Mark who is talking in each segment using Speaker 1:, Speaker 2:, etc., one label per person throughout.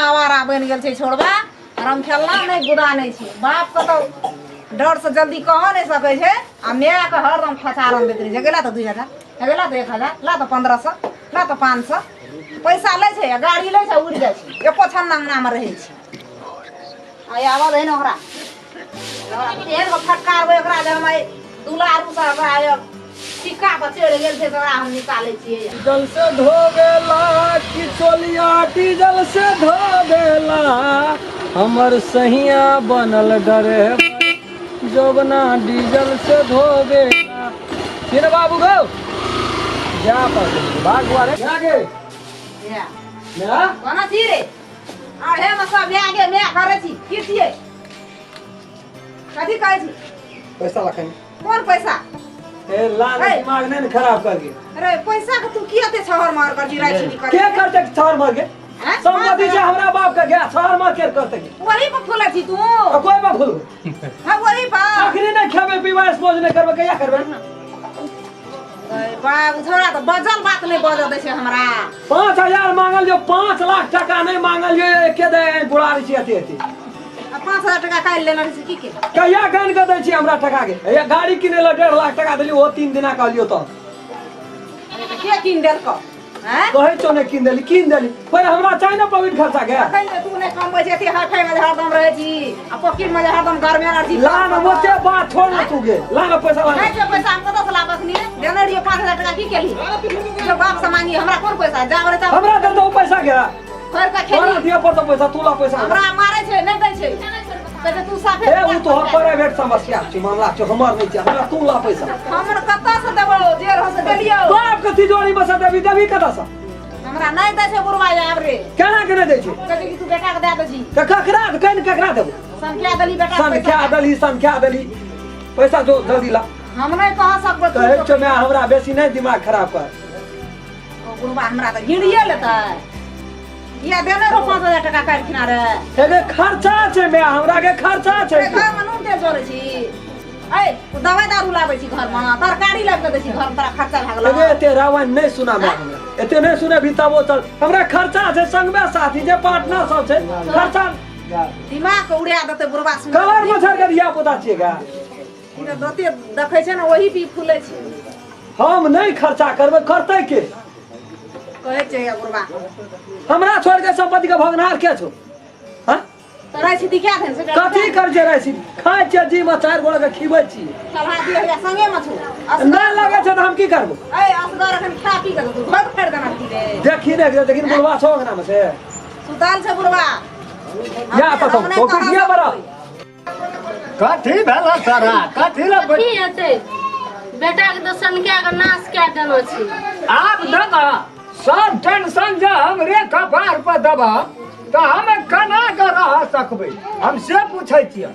Speaker 1: आवारा बनि गेल छै छोड़बा रम खेलना नहि गुदा नहि छै बापके तऽ डरसँ जल्दी कहो नहि सकै छै आ मायके हरदम फसारन दैत रहै छै गेला तऽ 2000 गेला तऽ 1000 ला तऽ 1500 ला तऽ 500 पैसा लै छै आ गाड़ी लै छै उड़ि जाइ छै एको क्षण अङ्गनामे रहै छै आ आबऽ दही ने ओकरा एहन कऽ फटकारबै ओकरा जे हम दुलारू सँ ओकरा सिक्का पर चढ़ि गेल छै तऽ ओकरा हम निकालै छियै
Speaker 2: डीजल से धोबेला कि चोलिया डीजल से धोबेला हमर सहिया बनल डरे जोबना डीजल से धोबेला के बाबू गो जा पर भाग बुआ रे जा गे
Speaker 1: या
Speaker 2: ना
Speaker 1: कोना छी रे अढ़े में सब भए गेल मैं करै छी की छियै कथी कहै छी
Speaker 2: पैसा लखन
Speaker 1: कोन पैसा
Speaker 2: ए लाल
Speaker 1: ए।
Speaker 2: दिमाग नहीं ने खराब कर के
Speaker 1: अरे पैसा के तू किया ते छहर मार कर जी राय छी
Speaker 2: के करते छहर मार के
Speaker 1: हैं?
Speaker 2: संपत्ति छै हमरा बाप के गया छहर मार के करते के
Speaker 1: वही पर फूलै छी तू
Speaker 2: आ कोई बाप फूल
Speaker 1: हाँ वही पर
Speaker 2: आखिरी नहीं खेबे पीबे स्पोज नहीं करबे कहिया करबे
Speaker 1: अरे बाबू थोड़ा तऽ बजल बात नहि बजऽ दै छै हमरा
Speaker 2: 5000 मांगल जो 5 लाख टका नहीं मांगल जो एके दे बुढ़ा रही छी अति अति
Speaker 1: आ 5000 टका काल्हि लेने रहै छै की के
Speaker 2: कहिया गान के दै छी हमरा टका के हैया गाड़ी किने ला 1.5 लाख टका देली ओ 3 दिना कहलियो तऽ
Speaker 1: अरे तऽ के कीन देलकौ हैं
Speaker 2: कहै छौ नहि कीन देली कीन देली पर हमरा चाही ने पॉकेट खर्चा के
Speaker 1: अखन जे तू नहि कमबै छी अथी हठै मे जे हरदम रहै छी आ पॉकेट मे जे हरदम गरमे रहै छी
Speaker 2: ला न ओते बात छोड़ ना तू गे ला न पैसा ला
Speaker 1: नहि छै पैसा हम कतऽ से लाबऽ अखनी देने रहियो 5000 टका की केलही जो बाप से मांगी हमरा कोन पैसा जा बरे तब
Speaker 2: हमरा दे दो पैसा के
Speaker 1: खोर के
Speaker 2: तोरा
Speaker 1: खेली
Speaker 2: दिया पड़तो पैसा तू ला पैसा
Speaker 1: हमरा मारै छै नहि दै छै कहै छै तू साफे
Speaker 2: ए उ तोहर प्राइवेट समस्या छै मामला छै हमर नहि छै हमरा तू ला पैसा
Speaker 1: हमर कतऽ से देबौ जे रहो से देलियौ
Speaker 2: बाप के तिजोरी में से देबी देबी कतऽ से
Speaker 1: हमरा नहि दै छै बुढ़वा आब रे
Speaker 2: केना के नहि दै छै
Speaker 1: कहै छै कि तू बेटा के दए दै छी
Speaker 2: तऽ ककरा कनि ककरा देबो
Speaker 1: संख्या देली बेटा के
Speaker 2: संख्या
Speaker 1: पैसा
Speaker 2: देली संख्या देली पैसा जो जल्दी ला
Speaker 1: हम नहि कह सकबो तू
Speaker 2: कहै छौ माय हमरा बेसी नहि दिमाग खराब कर
Speaker 1: ओ बुढ़वा हमरा तऽ गिड़िए लेतै किया देने रहो 5000 टका काल्हि रे
Speaker 2: एगे खर्चा छै माय हमरा के खर्चा छै
Speaker 1: घर में नून तेल जोड़ै छी ऐ ओ दवाइ दारू लाबै छी घर में तरकारी लाबि कऽ दै छी घर में तोरा खर्चा भए गेलौ
Speaker 2: एगे एते रावण नहि सुना माय हमरा एते नहि सुने भी तबो चल हमरा खर्चा छै संगमे साथी छै पार्टनर सब छै खर्चा
Speaker 1: दिमाग के उड़ा देतै बुढ़वा सुन
Speaker 2: कलर मच्छर के धिया पुता छियै गा
Speaker 1: ई तऽ दोते देखै छै ने ओही भी फूलै छै
Speaker 2: हम नहि खर्चा करबै करतै के
Speaker 1: कहै छै या बुढ़वा
Speaker 2: हमरा छोड़ के संपत्ति के भगनहार के छौ हाँ
Speaker 1: तऽ रहै छी दिखा देन से
Speaker 2: कथी कर जे रहै छी खाइ छियै जी में चारि गोड़ा के खिबै छी
Speaker 1: सलाह दिअ या संगे मे छौ
Speaker 2: नहि लगै छै तऽ हम की करबो
Speaker 1: ऐ असगर अखन खा पी के तू घर फाड़ि देना की रे
Speaker 2: देखी ने देखी ने बुढ़वा छौ अंगना में से
Speaker 1: सुतल छै बुढ़वा
Speaker 2: या तऽ
Speaker 1: हम नहि
Speaker 2: तो
Speaker 1: कहब
Speaker 2: किया बड़ा
Speaker 3: कथी भेल तोरा कथी लए
Speaker 4: की हेतै बेटाके तऽ सनका के नाश कए देने छी
Speaker 3: आब दादा सब टेंशन जे हमरे कपार पर देबह तऽ हम केना के रह सकबै हम से पूछै छियै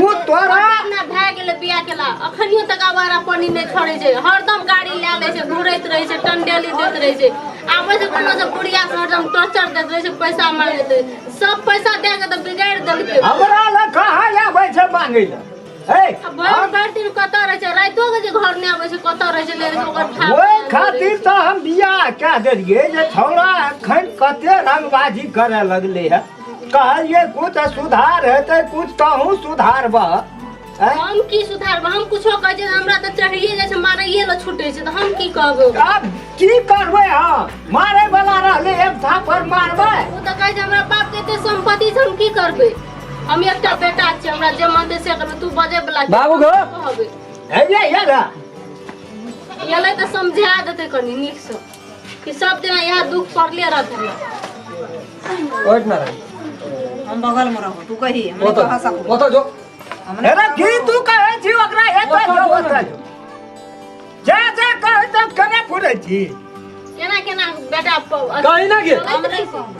Speaker 3: ओ तोरा
Speaker 4: अपना भए गेलै बियाह केला अखनियो तक आवारा पानी नहि छोड़ै छै हरदम गाड़ी लए लै छै घुरैत रहै छै टंडेली दैत रहै छै आबै छै कोनो से बुढ़िया से हरदम टॉर्चर दैत रहै छै पैसा मांगैत रहै छै। सब पैसा दए के तऽ बिगाड़ि देलकै
Speaker 3: हमरा लग कहाँ आबै छै मांगै लए हे
Speaker 4: आ भरि भरि दिन कतऽ रहै छै रातिो के जे घर नहि आबै छै कतऽ रहै छै नहि रहै छै ओकर थाह
Speaker 3: ओहि खातिर तऽ हम बियाह कए देलियै जे छौड़ा एखन कते रंगबाजी करऽ लगलै है कहलियै कुछ सुधार हेतै कुछ तहूँ सुधारबह आँय?
Speaker 4: हम की सुधारबै हम कुछो कहै छियै हमरा तऽ चढ़िए जाइ छै मारैए लए छूटै छै तऽ हम की कहबै
Speaker 3: आब की करबै हम मारै वाला रहलै एक थापर मारबै
Speaker 4: ओ तऽ कहै छै हमरा बाप के एते सम्पत्ति छै हम की करबै हम एकटा बेटा छियै हमरा जे मन से करबै तू बजै वला छी।
Speaker 2: बाबू गो।
Speaker 4: कहबै
Speaker 3: हे ये ये ना
Speaker 4: एलै तऽ समझा देतै कनि नीकसँ कि सब दिना इएह दुख पड़ले रहत हमरा
Speaker 2: ओठ ना रही
Speaker 1: हम बगल में रहो तू कही हम नहीं
Speaker 2: ओतऽ
Speaker 1: कह सकबो
Speaker 2: ओतऽ जो
Speaker 1: हम नहीं
Speaker 3: अरे की तू कहै छी ओकरा एतऽ जो ओतऽ जो जा जा कहै तऽ केना फुरै छी
Speaker 4: केना केना बेटा
Speaker 2: कही ना गे
Speaker 4: हम नहीं कहब।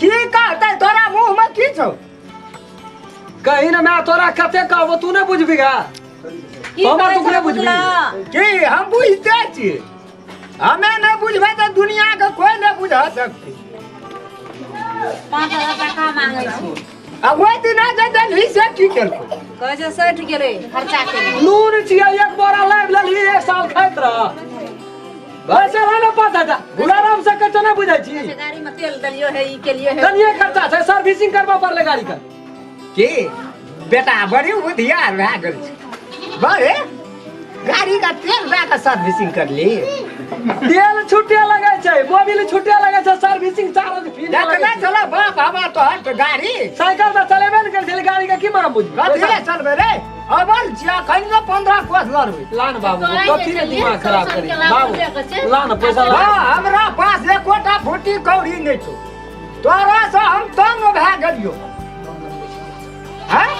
Speaker 3: की कहतै तोरा मुँह में की छौ
Speaker 2: कही ना मैं तोरा कते कहबो तू नहीं बुझबी गा
Speaker 1: की
Speaker 2: हमर
Speaker 1: कहै
Speaker 2: तू
Speaker 1: छै
Speaker 2: नहि बुझबी।
Speaker 1: बुझला?
Speaker 3: की हम बुझते छियै हमे नहि बुझबै तऽ दुनिया के कोई नहि बुझा सकतै
Speaker 1: 5000 टका मांगै छी
Speaker 3: आ ओहि दिना जे देलही से की केलको
Speaker 1: कहै छै सठि गेलै खर्चा के
Speaker 2: नून छियै एक बोरा लाबि लेलही एक साल खाइत रह पैसा ला ना 5000 गुलाराम से कच्चा नहीं बुझै छी।
Speaker 1: अच्छा, गाड़ी में तेल देलियो है, ई केलियो है।
Speaker 2: कनिए खर्चा छै, सर्विसिंग करबा पड़ले गाड़ी के।
Speaker 3: की बेटा बड़ी बुधियार भए गेल छै, बड़े गाड़ी का तेल दए कऽ सर्विसिंग करली।
Speaker 2: तेल छुटे लगै छै, मोबिल छुटे लगै छै, सर्विसिंग चार्ज फ्री
Speaker 3: देखने छलो बाप हमर तोहर तऽ गाड़ी।
Speaker 2: साइकिल तऽ चलेबे ने करै छलै, गाड़ी के की मरम बुझबै?
Speaker 3: कथी ले चलबै रे, अबल छियै अखन 15 कोस लड़बै।
Speaker 2: लान बाबू,
Speaker 4: कहै
Speaker 2: कथी
Speaker 4: जे
Speaker 2: ले
Speaker 4: छलियै,
Speaker 2: दिमाग खराब
Speaker 4: सब
Speaker 2: करी
Speaker 4: के लाभ
Speaker 2: बाबू
Speaker 4: बुझै के छै।
Speaker 2: लान पैसा ला।
Speaker 3: हँ, हमरा पास एकोटा फूटी कौड़ी नहि छौ, तोरा से हम तंग भए गेलियो। हैं?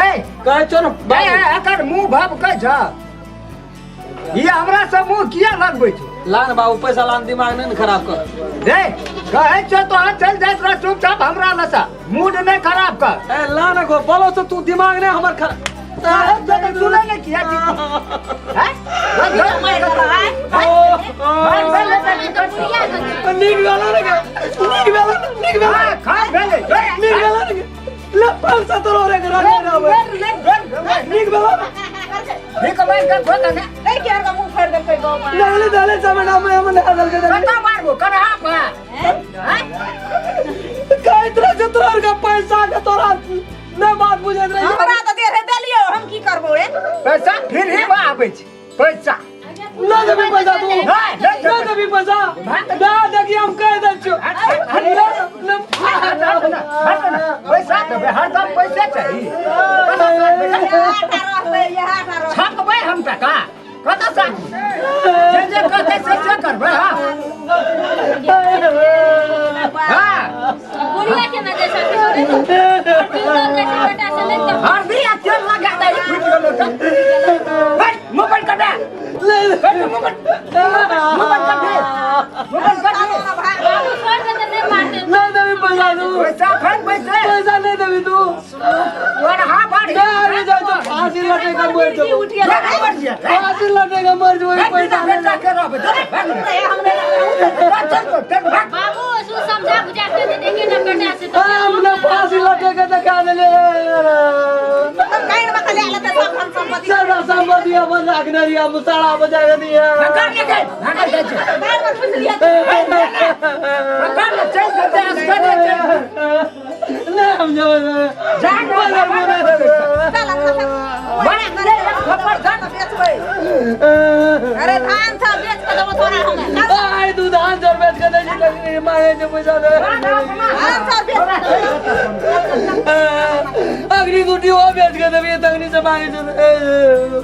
Speaker 3: ए,
Speaker 2: कहै छौ ने
Speaker 3: ए,
Speaker 2: बाबू।
Speaker 3: एकर मुँह भभकै छ, ई हमरा से मुँह किया लगबै छौ?
Speaker 2: लान बाबू पैसा लान, दिमाग नहि ने खराब कर।
Speaker 3: रे कहै छौ तोहर चलि जाइत रह चुपचाप, हमरा लसा मूड नहि खराब कर।
Speaker 2: ए लान गो बोलो से तू दिमाग नहि हमर खराब
Speaker 3: कहै छौ तऽ सुनै नहि किया छी? हैं?
Speaker 1: मारि देलक, आँय?
Speaker 3: मारि भेलै तऽ की करतौ?
Speaker 2: नीक भेलो ने गे, नीक भेलो ने, नीक भेलो।
Speaker 3: हाँ, खा भेलै।
Speaker 2: नीक भेलो ने गे। ले 500 तोरो रे घर नहि रहबै। नीक भेलो ने।
Speaker 3: ठीक मारि कऽ खो तने।
Speaker 1: नहीं के हरका मुंह फाड़ि देलकै गाँव में।
Speaker 2: नहले दहले जमाना में हम नहा देलकै।
Speaker 3: कतऽ मारबो कन्हा पर?
Speaker 2: कहैत रहे छै तोरा के पैसा के, तोरा नहि बात बुझैत रहे।
Speaker 1: हमरा तऽ दे रहे देलियो, हम की करबो रे?
Speaker 3: पैसा फिर ही आबै छै पैसा।
Speaker 2: नहि देबी पैसा तू?
Speaker 3: नहि, नहि देबै।
Speaker 2: नहि देबी पैसा दे, देखी हम कहि दै छियौ।
Speaker 3: पैसा देबै, हरदम पैसे चाही।
Speaker 1: इएह टा रहतै, इएह टा रहतै।
Speaker 3: छकबै हम टका कतऽ से? जे जे कहतै से से करबै। हाँ हाँ।
Speaker 4: बुढ़िया के ना जैसा के छोड़े ने। हरदी दल जैसे बेटा से नहीं तो
Speaker 3: हरदी आ तेल लगा दे, फुटि गेलो तऽ। हट, मोबाइल कटा, हट, मोबाइल, मोबाइल कट दे, मोबाइल कट दे।
Speaker 4: बाबू छोड़ दे तऽ नहीं मारते।
Speaker 2: नहि देबी पैसा तू?
Speaker 3: पैसा खन पैसे।
Speaker 2: पैसा नहि देबी तू?
Speaker 3: और हाँ बाढ़ी।
Speaker 2: नहि आबि जाइ छौ, फांसी लटक के मरि जेबौ।
Speaker 1: उठि गेलै।
Speaker 2: फांसी लटक के मरि जेबौ ई पैसा नहि।
Speaker 3: बेटा के रहबै, चल, भाग ने। चल, चल, चल, भाग।
Speaker 4: बाबू सु समझा बुझा के दे देंगे ना बेटा से तो।
Speaker 2: हम ने फांसी लटक के देखा देलियै।
Speaker 1: काइन में ले लेतै सब धन संपत्ति।
Speaker 2: सारा संपत्ति अपन राखने रहियै, हम सारा बचा के दियै।
Speaker 3: पकड़ ले गए, भागल जाइ छै।
Speaker 1: काइन में ठुसि लिअ।
Speaker 3: पकड़ ले, चल जेतै, असगरे चल।
Speaker 2: नहि हम जेबै।
Speaker 3: जा ने,
Speaker 1: चल अंगना से।
Speaker 3: बड़ा करे, थप्पड़ खा।
Speaker 1: बेचबै। अरे धान सब बेच के देबो तोरा हमे। चल,
Speaker 2: आइ तू धान चाउर बेच के दै छी तखनी मांगे छै पैसा दे।
Speaker 1: धान सब बेच के देबो।
Speaker 2: अग्नि गुटी ओ बेच के देबी तखनी से मांगे छै।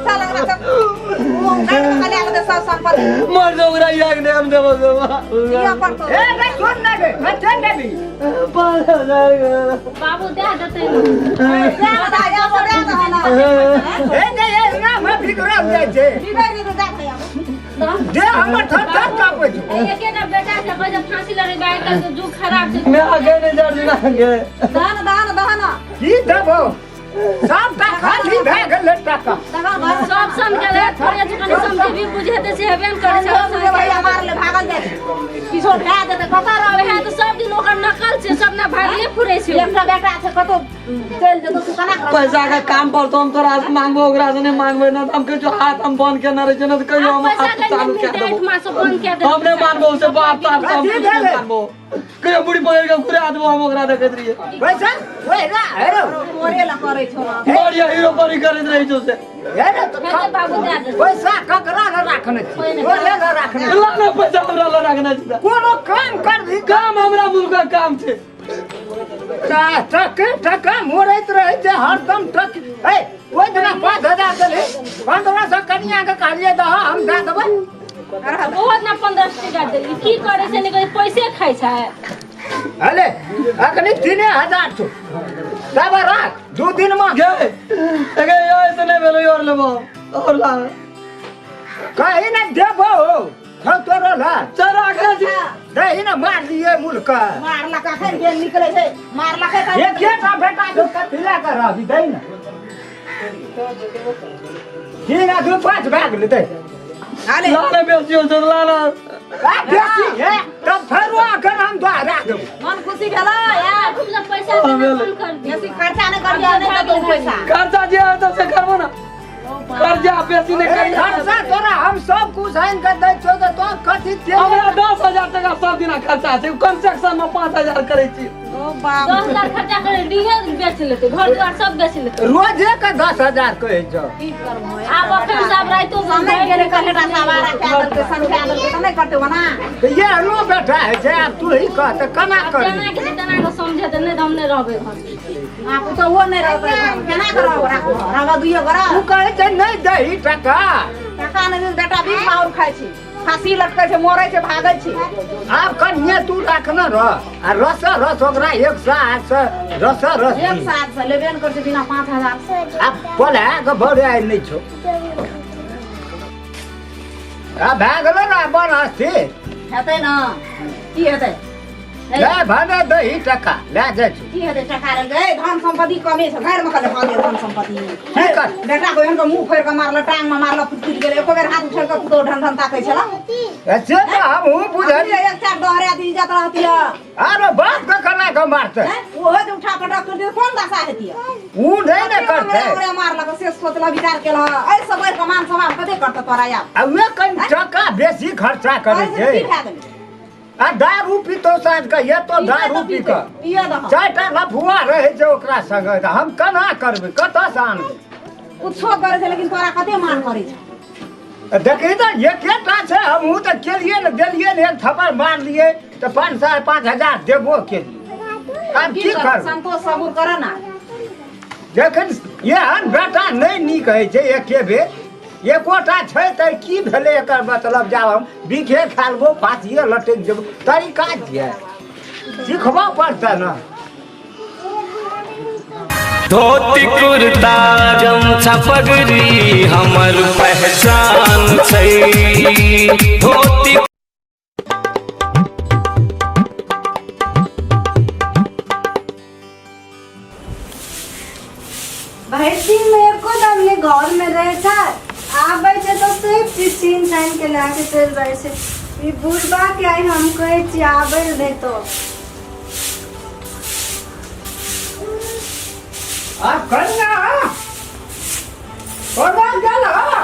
Speaker 1: चल अंगना चल। काइन में ले लेतै सब संपत्ति।
Speaker 2: मर जाओ ओकरा याक नहि हम देबो।
Speaker 1: दिअ पड़तौ।
Speaker 3: ए, नहीं सुन ना गे, कते देबी?
Speaker 2: 5000।
Speaker 4: बाबू दे देते ने।
Speaker 1: दे दे, एगो दे दे ना।
Speaker 3: ए, नहीं, ए, ना, मैं बिगड़ल जाइ छै।
Speaker 1: बिगड़ि जेतौ, जा भैया।
Speaker 3: दे हमर थर थर कांपै छौ।
Speaker 4: एके ना बेटा से कहै छै फांसी लगेबै, आइ काल्हि के जुग खराब छै।
Speaker 2: मैं आगे नहीं जा रही गे।
Speaker 1: दहन दहन दहन।
Speaker 3: की देबो? सबटा खाली भए गेलै टाका।
Speaker 1: दहन घर।
Speaker 4: सब सन के रे थोड़े छै, कनि समझेबी बुझेतै से हेबे ने करै छै।
Speaker 1: सब के भैया मार ले भागल जाइ छै। किछो भए जेतै कतऽ रहबै?
Speaker 4: वएह तऽ सब दिन ओकर नकल छै, सब ने भागले फुरै छै।
Speaker 1: एकटा बेटा छै, कतौ चलि जेतौ तू केना करबै?
Speaker 2: पैसा के काम पर तो हम तोरा से मांगबो, ओकरा से नहीं मांगबे ना, तो हम कहियो हाथ हम बंद केने रहे छियै ना, तऽ कहियो हम
Speaker 4: पैसा
Speaker 2: हाथ
Speaker 4: कनि
Speaker 2: चालू
Speaker 4: मिलतै
Speaker 2: कए देबो।
Speaker 4: एहिठमा से बंद कए देबै।
Speaker 2: हम नहीं मानबो से बाप ताप हम
Speaker 3: कथी
Speaker 2: कुछ नहीं
Speaker 3: भेलै?
Speaker 2: मानबो। कहियो बुढ़ी पकड़ के घुरा देबो हम, ओकरा देखैत रहियै।
Speaker 3: पैसा ओए ना हेरो।
Speaker 1: तोरे लए करै छौ ना।
Speaker 2: बढ़िया हीरो बड़ी करैत रहै छौ से।
Speaker 3: हेरो तऽ
Speaker 4: हेतै बाबू दए देतै।
Speaker 3: पैसा ककरा लए राखने छी? तोरे लए राखने छी।
Speaker 2: ला ना पैसा हमरा लग राखने छै।
Speaker 3: कोनो काम करबी?
Speaker 2: काम हमरा मुर्गा काम छै।
Speaker 3: टके टका मोड़ैत रहै छै हरदम टक। ए, ओहि दिना 5000 देलही, 1500 कनिया के कहलियै दह, हम दए देबै।
Speaker 4: बहुत ना 1500 टका देली, की करै छै नहि करै, पैसे खाइ छै।
Speaker 3: अले अखनी 3000 छौ, तब राख 2 दिन में।
Speaker 2: गे गे यो ऐसे नहीं भेलो, और लेबो और ला।
Speaker 3: कहीं ना देबो खौ तोरो ला।
Speaker 2: चल राखने छी।
Speaker 3: दही ना मार दिए मुल्क।
Speaker 1: मारलक अखन गेल निकलै छै, मारलक अखन।
Speaker 3: एकेटा बेटा छौ, कथी लए कऽ रहबी? दही ना 3 आ 2 5 भए गेलै, दही।
Speaker 1: हाले।
Speaker 2: लाना बेसियो छै लाना।
Speaker 3: आ बेसी हे तब फेरो अखन हम दोहरा देबो।
Speaker 1: मन खुशी भेलै?
Speaker 4: आ, खूब सब पैसा
Speaker 2: हाँ,
Speaker 4: देना
Speaker 2: भेलै।
Speaker 4: बंद कर दियौ।
Speaker 1: बेसी खर्चा नहि करियौ, नहि देतौ पैसा।
Speaker 2: खर्चा जे हेतौ से करबो ना, कर्जा बेसी नहि करी।
Speaker 3: खर्चा तोरा हम सब कुछ आनि कऽ दै छियौ तऽ तों कथी तेल
Speaker 2: हमरा 10,000 टका सब दिना खर्चा छै, कंस्ट्रक्शन में 5,000 करै छी।
Speaker 1: ओ बाप।
Speaker 4: 10,000 खर्चा करे डीहे बेच लेतै, घर दुआर सब बेच लेतै।
Speaker 3: रोजे के 10,000 कहै छौ।
Speaker 1: की करबो?
Speaker 4: आब अखन से आब राइतो
Speaker 1: समय गेलै, कहेटा सवारा कए देलकै, समझा देलकै तऽ नहि करतै ओना।
Speaker 3: तऽ एहनो बेटा होइ छै? आब तू ही कह तऽ केना
Speaker 4: आब
Speaker 3: करबी?
Speaker 4: केना के तेना के समझेतै, नहि तऽ हम नहि रहबै घर।
Speaker 1: आब तऽ ओहो नहि रहतै घरमे, केना के रहब? राखू रहब दुइयो गोरा।
Speaker 3: तू कहै छै नहि दही टका।
Speaker 1: टका नहि देल, बेटा बीस माहुर खाइ छी, फांसी लटकै छै, मरै छै, भागै छै।
Speaker 3: आब कनिये तू राखने रह आ रस रस ओकरा 108 से रस रस।
Speaker 1: एक साथ से लेबे ने करै छै बिना 5,000 से।
Speaker 3: आब पढ़ा के बड़े आइ नहि छौ। आ भए गेलो ने बड़ अस्थिर।
Speaker 1: हेतै ने, की हेतै?
Speaker 3: ले भने दही टका लए जाइ छी।
Speaker 1: की हेतै टका लेलकै? धन सम्पत्ति कमे छै घरमे, कहले हँ धन सम्पत्ति।
Speaker 3: की कर?
Speaker 1: बेटा को एहन के मुँह फोड़ि कऽ मारलक, टांग मे मारलक, फुटि गेलै। एको बेर हाथ उठेल कऽ पुतोहु ढन ढन ताकै छला।
Speaker 3: से तऽ हमहूँ बुझलियै।
Speaker 1: एक चार दोहरा दी इज्जत रहती है।
Speaker 3: आरो बाप के केना के मारतै?
Speaker 1: ओहो जे उठा पटक कर दे, कोन दशा हेती?
Speaker 3: ऊ नहि ने करतै।
Speaker 1: ओकरे मारलक से सोचलक, विचार केलक, एहि से बढ़ि कऽ मान सम्मान कते करतै तोरा आब?
Speaker 3: आ उहे कनि टका बेसी खर्चा करै
Speaker 1: एहि से
Speaker 3: छै।
Speaker 1: की भए गेलै?
Speaker 3: आ दारू पीतो साँझ के, एतो दारू पी कऽ
Speaker 1: पियऽ दहक।
Speaker 3: चारिटा लफुआ रहै छै ओकरा संगे, तऽ हम केना करबै? कतऽसँ आनबै?
Speaker 1: कुछो करै छै, लेकिन तोरा कते मान करै छै।
Speaker 3: देखी तऽ एकेटा छै। हमहूँ तऽ केलियै ने, देलियै ने, एक थप्पड़ मारलियै तऽ 500 5,000 देबो केलियै। आब की करबै?
Speaker 1: संतोष सबूर कर ना।
Speaker 3: जखन एहन बेटा नहि नीक होइ छै, एके बेर एकोटा छै तऽ की भेलै? एकर मतलब जाब हम बिखे खा लेबो, फाँसिए लटकि जेबो। तरीका छियै, सिखबऽ पड़तै ने।
Speaker 5: धोती कुर्ता गमछा पगड़ी हमर पहचान छै, धोती
Speaker 6: भरि दिन में एको दम नहि घर में रहै छै। आबै छै तऽ सब चीज छीन छानि के लए के चलि जाइ छै। ई बुढ़बा के आइ हम कहै छियै आबै लए नहि तो।
Speaker 3: आ कन्या कोना गेल हँ?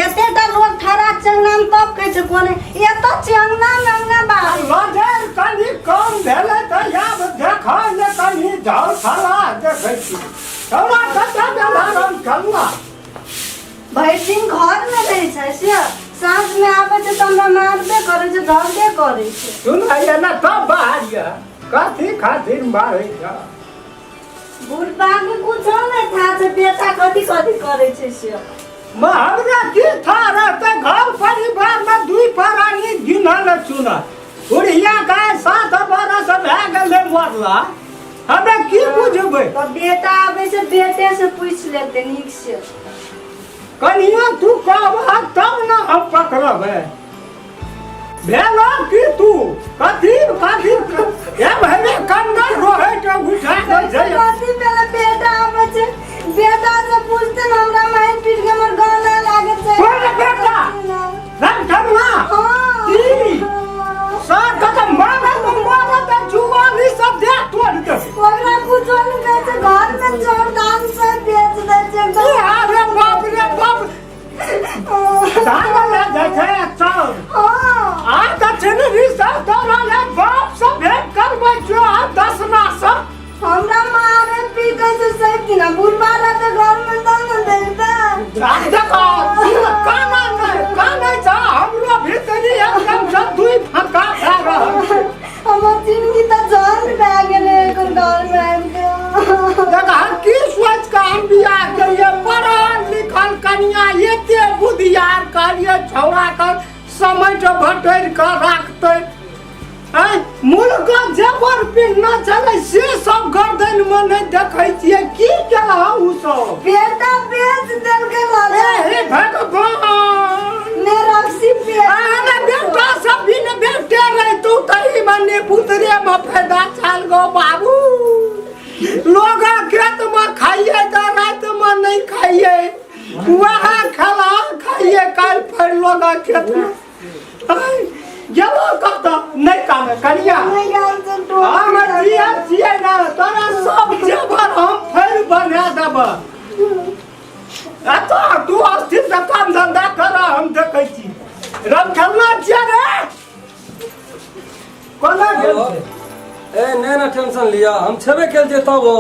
Speaker 6: एते टा लोग ठड़ा छै अंगना में, तब कहै छै कोने एतऽ छै अंगना में, अंगना बाहर।
Speaker 3: लजर कनि कम भेलै तऽ आब देखऽ ने, कनि झाल फला देखै छी। तोरा कतऽ गेल हन कन्या?
Speaker 6: भरि दिन घर में रहै छै, से साँझ में आबै छै तऽ हमरा मारबे करै छै, धरबे करै छै।
Speaker 3: सुन ने, तब बाहर यऽ कथी खातिर मारै छ?
Speaker 6: बुढ़बा के कुछो नहि था छै, बेटा कथी कथी करै छै से।
Speaker 3: हमरा की था रहते? घर परिवार में दुई प्राणी गिनल चुनल। बुढ़िया के 7 बरस भए गेलै मरला, हमे की बुझबै?
Speaker 6: तऽ बेटा आबै छै, बेटे से पूछि लेतै नीक से।
Speaker 3: कनियो तू कहबह तब ने हम पकड़बै। भेल की तू कथी कथी ए भैया कंगन रोहे के उठा दै छै।
Speaker 6: कथी भेलै? बेटा आबै छै, बेटा से पूछते ने। हमरा मारि पीट के हमर गाना लागै छै।
Speaker 3: कोन बेटा? रामठमा?
Speaker 6: हाँ।
Speaker 3: की?
Speaker 6: हाँ।
Speaker 3: सर कत मारे तो मारे त जुआनी सब देह तोड़ दे।
Speaker 6: ओकरा कुछो नहि कहै छै, घर में चोर दान से बेच दै छै एकदम।
Speaker 3: अरे बाप रे बाप, धान ले जाइ छै आ चाउर।
Speaker 6: हाँ।
Speaker 3: आ तऽ चिन्हरी सब तोरा ले बाप सब भेंट करबै छौ आ दसना सब।
Speaker 6: हमरा मारे पीटे छै सब दिन। बुढ़बा रहते घर में तब ने देखते।
Speaker 3: आ देखो, काना नहि कानै छ, हमरो भीतरी एकदम से दुई फंका भए रहल छै।
Speaker 6: हमर जिंदगी तऽ जंग भए गेलै एखन घर में आबि के।
Speaker 3: देख, हम की सोच के हम बियाह केलिए? पढ़ल लिखल कनिया, एते बुधियार, कहलिए छौड़ा के समेट भटरि के राखतै। आँय, मुल्क जेवर पिन्हना छलै से सब गर्दन मे नहि देखै छियै। की केलह उ सब?
Speaker 6: बेटा बेच देलकै।
Speaker 3: हे हे भगवान!
Speaker 6: ने रस्सी पे
Speaker 3: अरे बेटा सब भी ने बेटे रहितौ तही मने पुतरे में फायदा छल गो बाबू। लोग खेत में खाइए तऽ रात में नहीं खाइए, वह खेला खाइए, काल्हि फेर लोग खेत में आइ, गेलो कतऽ नहि कामे कनिया।
Speaker 6: नहि गाम से
Speaker 3: हम जिया छियै ने, तोरा सब जेवर हम फेर बना देबऽ। आ तो तू अस्थिर से काम धंधा कर हम देखै छी रम खेलना छियै रे कोना गेल
Speaker 2: हेलो।
Speaker 3: छै?
Speaker 2: ए नहीं ना टेंशन लिया हम छेबे केल छियै तब हो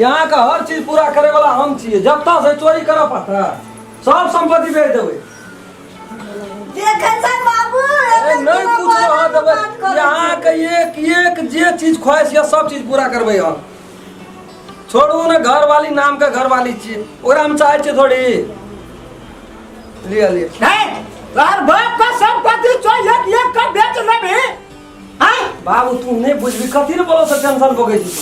Speaker 2: यहाँ का हर चीज पूरा करे वाला हम छियै जब तक से चोरी करऽ पड़ता सब संपत्ति बेच देबै
Speaker 6: देखै छै बाबू
Speaker 2: ए, नहीं कुछ रह देबै यहाँ के एक एक जे चीज ख्वाहिश यऽ सब चीज पूरा करबै हम छोड़ू ने घरवाली नाम के घरवाली छियै ओकरा हम चाहै छियै थोड़ी लिअ लिअ
Speaker 3: नहीं तोहर बाप का संपत्ति चो एक एक का बेच लेबही हैं
Speaker 2: बाबू तू नहीं बुझबी कथी ने बोलो से टेंशन पकै छी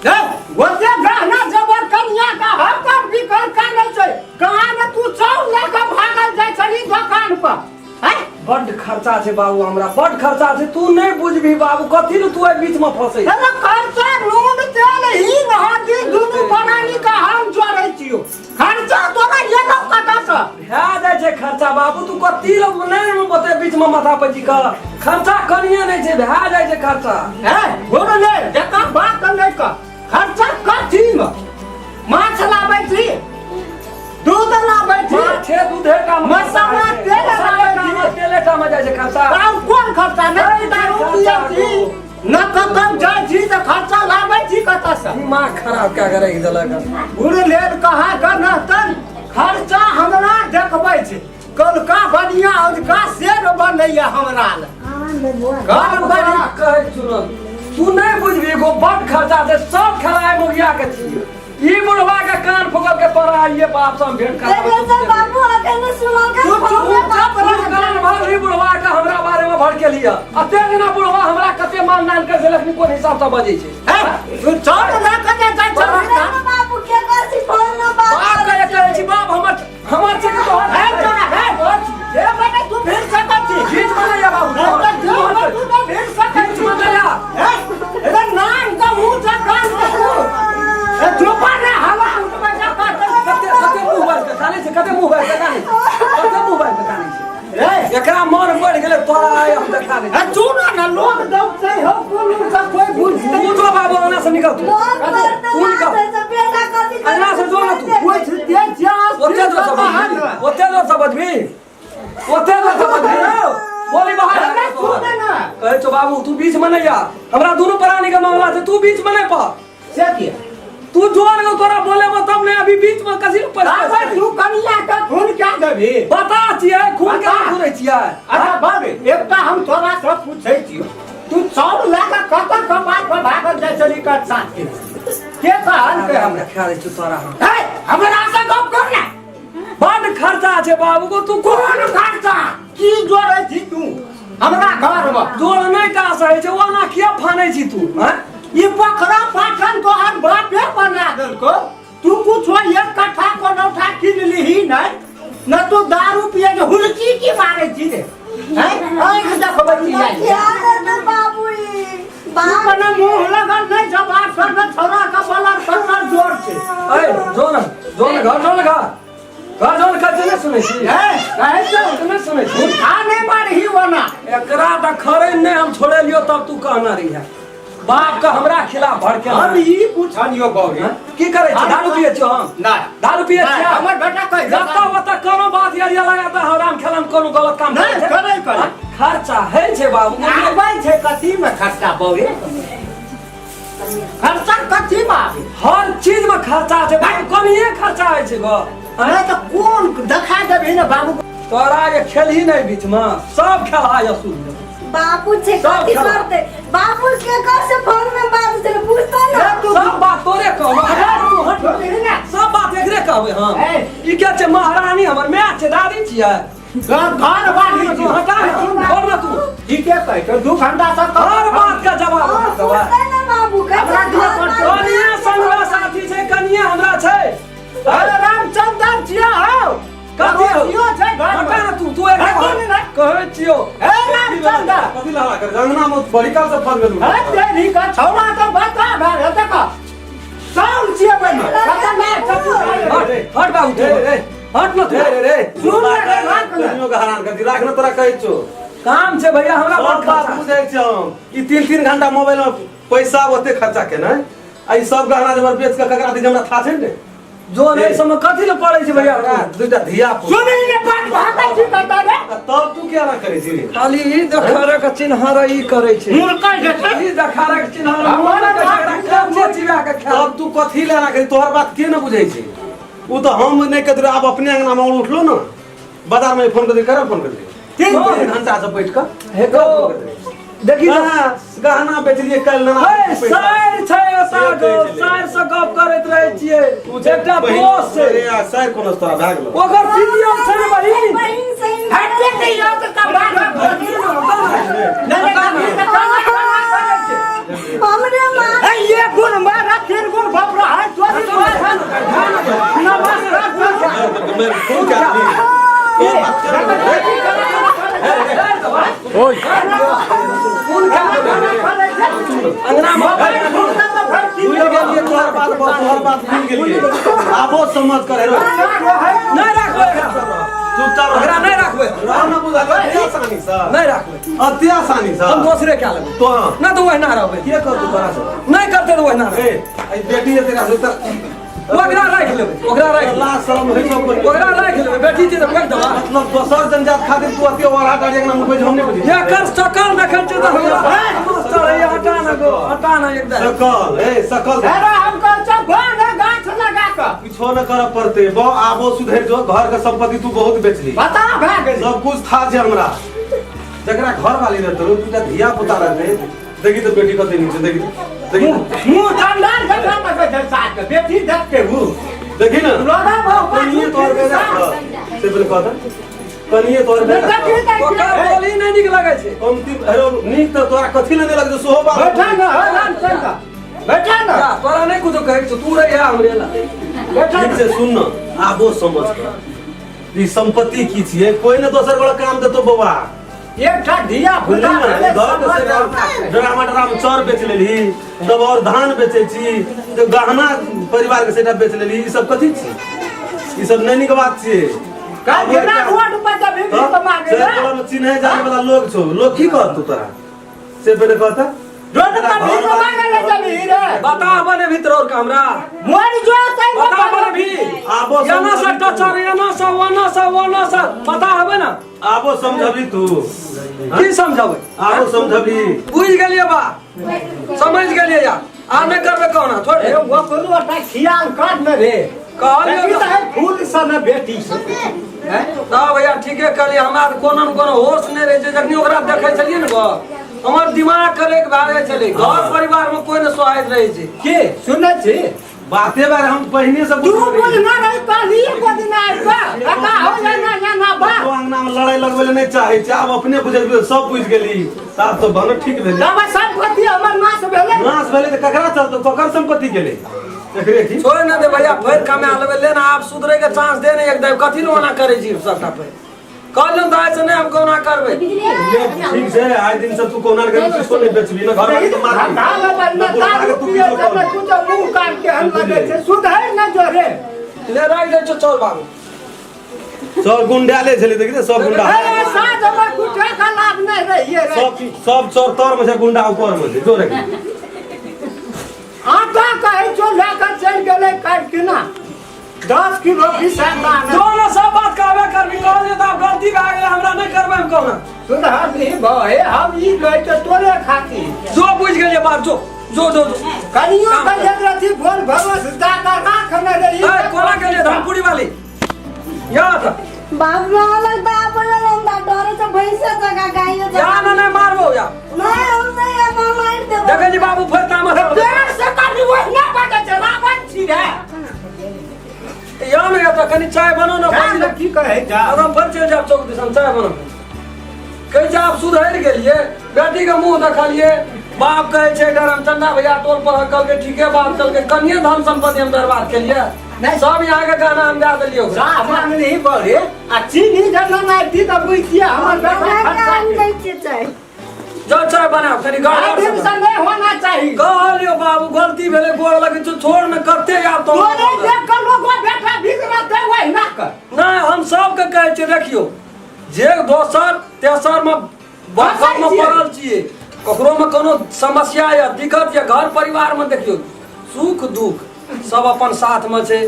Speaker 2: तू
Speaker 3: ए, ओते गहना जबर कनिया का हर पर भी कर का नहीं छै कहाँ ने तू चाउर लऽ कऽ भागल जाइ छली दोकान पर हैं
Speaker 2: बड्ड खर्चा छै बाबू हमरा बड्ड खर्चा छै तू नहीं बुझबी बाबू कथी ने तू एहि बीच में फंसै
Speaker 3: अरे खर्चा नून तेल ही नहाती दुनू प्राणी का हम जोड़ै छियो खर्चा तोरा एलो कतऽ से
Speaker 2: भए जाइ छै खर्चा बाबू तू कथी लग नहीं ओते बीच में माथा पची कर खर्चा कनिए नहीं छै भए जाइ छै खर्चा
Speaker 3: हैं बोल ले देखा बात नहीं कर खर्चा कथी में माछ लाबै छी दूध लाबै छी
Speaker 2: माछे दूधे टा में
Speaker 3: मसाला तेल
Speaker 2: मसाला टा में तेले टा में जाइ छै खर्चा
Speaker 3: आब कोन खर्चा नहि दारू पियै छी न कतौ जाइ छी तऽ खर्चा लाबै छी कतऽसँ
Speaker 2: दिमाग खराब कए के राखि देलक हन।
Speaker 3: बुढ़ लेल कहाँ के नहतन खर्चा हमरा देखबै छै कलका बढ़िया औजका शेर बनैया हमरा लए घर
Speaker 2: बाबू
Speaker 3: बड़ी
Speaker 2: तोरा कहै सुनल तू नहि बुझबी एगो बड खर्चा छै सब खेलाय मोगिया के छी ई बुढ़वा के कान फुकल के तोरा आइए बाप से हम भेंट कराबै
Speaker 6: देखै छै बाबू अखन सुनल का
Speaker 3: तू चुप चुप
Speaker 2: तू कान भर ई बुढ़वा के हमरा बारे में भर के लिया अते जेना बुढ़वा हमरा कते मान दान कर देलक कोन हिसाब से बजै छै
Speaker 3: हे, तू चल ना कने जाइ छौ
Speaker 6: बाबू के कर छी फोन न बात
Speaker 2: बाप के कहै छी बाप हमर हमर छै कि तोहर
Speaker 3: हे चोरा हे जे बने तू भिड़ सकत छी
Speaker 2: बीच में नहीं आ बाबू
Speaker 3: नहीं तो जे बने तू तो भिड़ सकत
Speaker 2: बीच
Speaker 3: छी
Speaker 2: में नहीं आ
Speaker 3: हे अरे नाम का ऊंचा कान का तू ए चुप रे हवा उठबे जा
Speaker 2: कते कते मुंह बाज के काने छै कते मुंह बाज के काने छै कते मुंह बाज के काने छै
Speaker 3: रे
Speaker 2: एकरा मन बढ़ गेलै तोरा आइ हम देखा दै
Speaker 3: ए चुन ना लोग दौड़ते हो कोनो का कोई बुझते
Speaker 2: तू जो बाबू अंगना से निकल तू
Speaker 6: लोग करते
Speaker 2: तू निकल
Speaker 6: बात है तो बेटा कथी
Speaker 2: अंगना से जो ना तू
Speaker 3: बुझते जा
Speaker 2: ओते जोर से बजबी ओते जोर से बजबी ओते जोर से बजबी बोली बाहर
Speaker 3: अरे सुन ना
Speaker 2: कहै छौ बाबू तू बीच में नहीं आ हमरा दुनू प्राणी के मामला छै तू बीच में नहीं पा
Speaker 3: से किया
Speaker 2: तू जोर के तोरा बोले में तब नहीं अभी बीच में कसी
Speaker 3: अबे तू कनिया के खून क्या देबी
Speaker 2: बता छियै खून के
Speaker 3: बता।
Speaker 2: घुरै छियै
Speaker 3: अच्छा बाबे एकटा हम तोरा से पूछै छियौ तू चाउर लए कऽ कतऽ कपार पर भागल जाइ छली कऽ साथ के के कहल के हमरा
Speaker 2: देखा दै छियौ तोरा हम
Speaker 3: हे हमरा से गप कर ने
Speaker 2: बड खर्चा छै बाबू को तू कोन
Speaker 3: कोन खर्चा की जोड़ै छी तू हमरा घर में
Speaker 2: जोड़ नहि टा सही छै ओना किया फानै छी तू हैं
Speaker 3: ई पोखरा पाठन तोहर बापे बना देलको तू कुछो एक कट्ठा कोनौठा किन लिही नहीं न तू दारू पिए के हुलकी की मारे छी रे हैं आँख देखबै छी जाइ
Speaker 6: क्या करते बाबू ई?
Speaker 3: तू
Speaker 6: बाप
Speaker 3: कने मुंह लगल नहीं जवाब सर में छोरा का बलर सर जोर छै
Speaker 2: ए जो न जो न घर जो न घर घर जो न खर्च नहि सुनै छी
Speaker 3: हैं कहै छौ
Speaker 2: नहि सुनै छी
Speaker 3: उठा नहीं मारही ओना
Speaker 2: एकरा तऽ खरे नहि हम छोड़ेलियो तब तू कहना रही है बाप के हमरा खिलाफ भड़के
Speaker 3: हम ई पूछलियो गौरी
Speaker 2: की करै छी दारू पिए छियो हम
Speaker 3: नहीं
Speaker 2: दारू पिए
Speaker 3: नहीं,
Speaker 2: छियै
Speaker 3: हमर बेटा कहि
Speaker 2: जतऽ ओतऽ कोनो बात यार लगाता हराम खेलम कोनो गलत काम
Speaker 3: नहीं,
Speaker 2: छै।
Speaker 3: करै, करै।
Speaker 2: हाँ, खर्चा है छै बाबू
Speaker 3: आबै छै कथी में खर्चा बौरी खर्चा कथी में आबै
Speaker 2: हर चीज में खर्चा छै बाबू कनिए खर्चा होइ छै गो
Speaker 3: अरे तऽ कोन देखा देबही ने बाबू
Speaker 2: तोरा जे खेलही नहि बीच में सब खेलहा यसूल
Speaker 6: बापू छै
Speaker 2: सब
Speaker 6: कथी
Speaker 2: खेला।
Speaker 6: करते बापू के कर से फोन में बात छै पूछता ना
Speaker 3: ए, तू
Speaker 2: सब बात तोरे कहबै हट तू हट
Speaker 3: सुनही ने
Speaker 2: सब बात एकरे कहबै हम
Speaker 3: ए।
Speaker 2: ई के छै महारानी हमर माय छै दादी छियै
Speaker 3: घर बाड़ी
Speaker 2: तू हटा ना, छोड़ ना तू
Speaker 3: ठीके कहै छौ दू घंटा से
Speaker 2: हर बात का जवाब
Speaker 6: हाँ,
Speaker 2: हम देबै
Speaker 6: पूछता ना बाबू के
Speaker 3: हमरा दिअ पड़तै।
Speaker 2: कनिया संगवा साथी छै कनिया हमरा छै
Speaker 3: अरे रामचंद्र छियै हौ
Speaker 2: कथी हौ?
Speaker 3: कथियो छै घर
Speaker 2: हटा ना तू तू एकरे
Speaker 3: हटो ने ना।
Speaker 2: कहै छियौ
Speaker 3: ए रामचंद्र
Speaker 7: कथी लहरा कर अंगना में बड़ी काल से फंस गेलू
Speaker 3: अरे तेरी का छौड़ा तो बता भए देख चाउर छियै बहिन खतरनाक चतुर
Speaker 2: हट हट बाबू तू
Speaker 7: रे, रे।
Speaker 2: हट ना तू
Speaker 7: रे रे रे
Speaker 3: सुन रे, रे, राख ने।
Speaker 7: कनियो के हरान कर दी राख ने तोरा कहै छौ
Speaker 2: काम छै भैया हमरा
Speaker 7: सब
Speaker 2: बड़
Speaker 7: बात
Speaker 2: खर्चा
Speaker 7: बुझै छौ हम ई तीन तीन घंटा मोबाइल में पैसा ओते खर्चा केना आ ई सब गहना जेवर बेच के ककरा दी हमरा था छै ने
Speaker 2: जो नहीं समय कथी ले पड़ै छै भैया
Speaker 7: दुटा धिया पुता
Speaker 3: सुनै ने बात भागै छी कतऽ रे
Speaker 7: तब तू क्या ना करै छी रे
Speaker 2: खाली ई देखारे के चिन्हारा ई करै छै
Speaker 3: मुर्का जे छै
Speaker 2: ई देखारे के चिन्हारा मोन के झगड़ा कब चिबा के खा
Speaker 7: तब तू कथी ले ना करी तोहर बात के ना बुझै छै उ तऽ हम नहि कहत आब अपने अंगना में उठलो ना बाजार में फोन कर दे कर फोन कर दे तीन घंटा से बैठ कर
Speaker 2: हे गो देखी तो
Speaker 7: गहना गहना बेचलिए कल ना
Speaker 2: हे साइर छै ओतऽ गो साइर से गप करैत रहै छियै एकटा दोस्त छै
Speaker 7: साइर कोनो तोरा भए गेलो
Speaker 2: ओकर वीडियो छै ने बहिन
Speaker 6: बहिन सही
Speaker 3: हटे के यो तऽ कबाड़
Speaker 6: हमरे माँ
Speaker 3: हे ये गुण मारा तीन गुण बाप रे हाय चोरी
Speaker 7: फोन कर
Speaker 2: अंगना में
Speaker 7: भूल गेलिए तोहर बात तोहर बात भूल गेलिए आबो समझ कर हेरो
Speaker 2: नहि राखबै एकरा
Speaker 7: चुपचाप
Speaker 2: एकरा नहि राखबै
Speaker 7: राम ना बुझल अति आसानी से
Speaker 2: नहि राखबै
Speaker 7: अति आसानी से
Speaker 2: हम दोसरे कए लेबै
Speaker 7: तो
Speaker 2: नहि तऽ ओहिना रहबै
Speaker 7: के करतौ तोरा से
Speaker 2: नहि करतै तऽ ओहिना रहबै
Speaker 7: ए आई बेटी है तेरा से तर
Speaker 2: ओकरा राखि लेबै ओकरा राखि लेबै
Speaker 7: लाज शरम होइ सब कोइ
Speaker 2: ओकरा राखि लेबै बेटी छै तऽ फेंक देबा
Speaker 7: मतलब दोसर जनजात खातिर तू अति ओरा गाड़ी अंगना में हम नहीं बुझी
Speaker 2: एकर सकल देखै छियै तऽ हमरा मास्टर है हटा ना गो हटा ना एकदम
Speaker 7: सकल ए सकल
Speaker 3: अरे हम कहै छौ घर गाछ लगा कऽ
Speaker 7: कुछो न करऽ पड़ते बो आबो सुधरि जो घर के संपत्ति तू बहुत बेचली
Speaker 3: बता भए गेलै
Speaker 7: सब कुछ था छै हमरा जकरा घर वाली रहते रो दूटा धिया पुता रहते देखी तो बेटी कते नीक छै देखी देखी
Speaker 3: मुँह चंडाल जकरा लगै छै साथ के बेटी देखते हूँ
Speaker 7: देखी ना
Speaker 3: लोगा बहु
Speaker 7: कनिए तोहर बेटा से पहिले कह दे कनिए तोहर बेटा
Speaker 2: ओकर बोली नहि नीक लगै छै
Speaker 7: कमती अरे नीक तऽ तोरा कथी ले नहि लगतौ सेहो बात
Speaker 3: बैठा ना हो राम चंद्र बैठा ना
Speaker 2: जा, तोरा नहि कुछो कहै छौ तू रहिया हमरे ला
Speaker 3: बैठा
Speaker 7: ठीक छै सुन न आबो समझ कर ई संपत्ति की छियै कोई ने दोसर गोला काम देतो बौआ
Speaker 3: एकटा धिया पुता भेलै समझ हमरा।
Speaker 7: ड्रामा ड्राम चाउर बेच लेलही तब और धान बेचै छी तऽ गहना परिवार के सेटा बेच लेलही ई सब कथी छी ई सब नहि नीक बात छियै
Speaker 3: काल्हि बिना रोड पर जब भी भीख मांगे
Speaker 7: से तोरा में चिन्है जाने वाला लोग छौ लोग की कहत तोरा से पहिले कहता
Speaker 3: रोड पर भीख मांगे ले जबी रे
Speaker 2: बता बने भीतर और का हमरा
Speaker 3: मोर जो तै
Speaker 2: बता बने भी
Speaker 7: आबो
Speaker 2: एना से टचर एना से ओना से ओना से पता हबे ना
Speaker 7: आबो समझबी तू
Speaker 2: की समझबै
Speaker 7: आबो समझबी
Speaker 2: बुझि गेलियै बा समझ गेलियै यार आ नहि करबै कहुना छोड़ दे
Speaker 3: ओकरो टा खियाल कर ने रे
Speaker 2: कहलियौ
Speaker 3: देखी तऽ है फूल सन बेटी छै
Speaker 2: ना भैया ठीके कहलियै हमरा तऽ कोनो ने कोनो होश नहि रहै छै जखनी ओकरा देखै छलियै ने गो हमर दिमाग करेक भए जाइ छलै घर परिवारमे कोइ नहि सोहाइत रहै छै
Speaker 3: के सुनै छी
Speaker 7: बाते बारे हम पहिने से
Speaker 3: तू बोल ना रही कहली एको दिन आबि कऽ काका हो या ना या ना बा
Speaker 7: तो अंगना में लड़ाई लगबै ले नहीं चाहे छै आब अपने बुझल गेल सब बुझि गेली आब तो बनो ठीक भेलै
Speaker 3: तब संपत्ति हमर नाश भेलै
Speaker 7: नाश भेलै तऽ ककरा चलतौ ककर संपत्ति गेलै एकरे की
Speaker 2: छोड़ ना दे भैया फेर कमा लेबै ले ना आब सुधरे के चांस दे ने एकदम कथी ने ओना करै छी सबटा फेर कहलियौ तऽ आइसँ नहि हम कहुना करबै
Speaker 7: ले, ठीक छै आइ दिन से तू कोना करी किछो नहि बेचबी ना घर वाली के मारबी
Speaker 3: धंधा में ना दारू पिए छै ना कुछो मुंह कान के हम लगै छै सुधर ना जोरे
Speaker 2: ले राखि दै छौ चल बाबू
Speaker 7: सब गुंडा ले छलै देखी तऽ सब गुंडा
Speaker 3: अरे साँझ हमर कुछो का लाभ नहीं रहिए रे
Speaker 7: सब सब चोर तर में छै गुंडा ऊपर में छै जोरे
Speaker 3: आटा कहै छौ लए कऽ चलि गेलै काटि के ना 10 किलो बिसाता ना
Speaker 2: जो ना सब बात कहबे करबी कहलियौ तऽ आब गलती भए गेलै हमरा नहि करबै हम कहुना
Speaker 3: सुधर नहीं भए हम ई कहै छौ तोरे खातिर
Speaker 2: जो बुझि गेलियै बात जो जो जो जो
Speaker 3: कनियो कहियो रथी बोल भरोस दा का राख न रही
Speaker 2: ए कोना गेलियै धनपुरी वाली याद
Speaker 6: बाप रे अलग दा बोलल हम दा डरे से भैंसा जगह गाय
Speaker 2: या
Speaker 6: जगह
Speaker 2: ना नहीं मारबो या
Speaker 6: नहीं हम नहीं हम मार देबो
Speaker 2: देखै छी बाबू फेर तामस
Speaker 3: पेड़ से कभी वही ना बाजै छै रावण छी रे
Speaker 2: या ने या तऽ कनि चाय बनो ना
Speaker 3: जा ने की कहै जा
Speaker 2: आब हम फेर चलि जायब चौक दिसन चाय बनो कहै छै आब सुधरि गेलियै बेटीके मुँह देखलियै बाप कहै छै डर हम चंदा भैया टोल पर कहलकै ठीके बात कहलकै कनिये धन संपत्ति हम बर्बाद केलियै
Speaker 3: नहि।
Speaker 2: सब यहाँ के गहना हम दए देलियै ओकरा
Speaker 3: साह मांगली बड़े आ चीनी जब ना आती तब बुझिए हमर बेटा खर्चा
Speaker 6: हम
Speaker 3: के।
Speaker 6: नहीं के चाय
Speaker 2: जाओ चाय बनाओ कनि
Speaker 3: आइ दिन
Speaker 2: गड़
Speaker 3: से नहीं होना चाही
Speaker 2: कहलियो बाबू गलती भेलै गोर लगै छौ छोड़ ने कते आब तो
Speaker 3: तोरे देख के लोगो बेटा बिगड़ते वही ना कर
Speaker 2: नहि हम सबके कहै छियै देखियौ जे दोसर तेसर मे
Speaker 3: फँसै
Speaker 2: मे
Speaker 3: छियै।
Speaker 2: पड़ल छियै ककरो मे कोनो समस्या या दिक्कत या घर परिवार मे देखियौ सुख दुख सब अपन साथ मे छै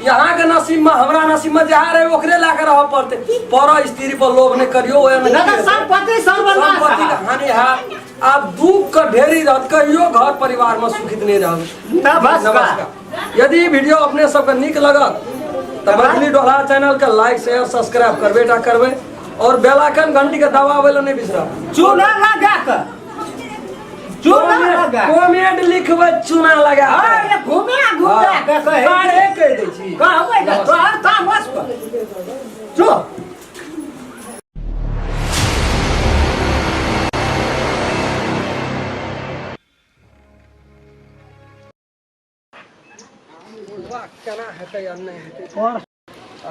Speaker 2: यहाँ के नसीब में हमरा नसीब में जहाँ रहे ओकरे ला के रह पड़ते। पर स्त्री पर लोभ नहीं करियो, ओए में
Speaker 3: नहीं तऽ संपत्ति सर्वनाश
Speaker 2: संपत्ति के हानि है। आब दुख के ढेरी रहत, कहियो घर परिवार में सुखित नहीं रहब।
Speaker 3: नमस्कार।
Speaker 2: यदि ई वीडियो अपने सबके नीक लगत तऽ मैथिली डोला चैनल के लाइक शेयर सब्सक्राइब करबे टा करबै और बेल आइकन घंटी के दबाबै लए नहि बिसरब।
Speaker 3: चूना लगा कऽ, चूना लगा
Speaker 2: कमेंट लिखबै चूना लगा कऽ।
Speaker 3: अरे घुमा घुमा कऽ कहै
Speaker 2: अरे कहि दै छी।
Speaker 3: कहबै तऽ तोहर तामस पर जो।
Speaker 2: केना हेतै आ नहि हेतै?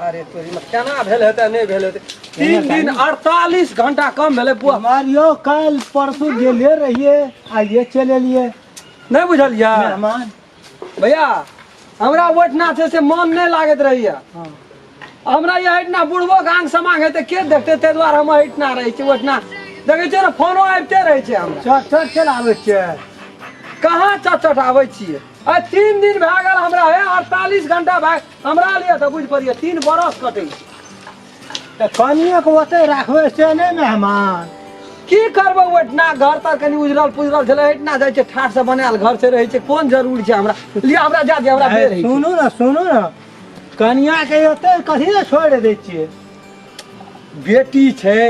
Speaker 2: अरे तोरी में केना भेल हेतै नहि भेल हेतै? 3 दिन 48 घंटा कम भेलै बुआ।
Speaker 8: मारियो काल्हि परसू गेले रहिए, आइए चलि एलिए।
Speaker 2: नहि बुझलियै
Speaker 8: मेहमान
Speaker 2: भैया, हमरा ओहिठिना छै से मन नहि लागैत रहैया। हमरा एहिठिना बुढ़बो के आंग समांग हेतै के देखतै, ताहि दुआरे हम एहिठिना रहै छी। ओहिठिना देखै छियै ने फोनो आबिते रहै छै हमरा।
Speaker 8: चट चट चलि आबै छियै।
Speaker 2: कहाँ चट चट आबै छियै? आ 3 दिन भए गेल हमरा, हे 48 घंटा भए हमरा लिए तऽ बुझि पड़ियै 3 बरस कटै छै।
Speaker 8: तऽ कनिएके ओतै राखबै से नहि मेहमान?
Speaker 2: की करबै ओहिठिना घर तर कनि उजरल पुजरल छलै, एहिठिना जाइ छै ठाठ से बनायल घर से रहै छै, कोन जरूरी छै हमरा लिअ, हमरा जा दिअ, हमरा बेर होइ छै।
Speaker 8: सुनू ने, सुनू ने, कनियाके ओतै कथी लए छोड़ि दै छियै?
Speaker 2: बेटी छै,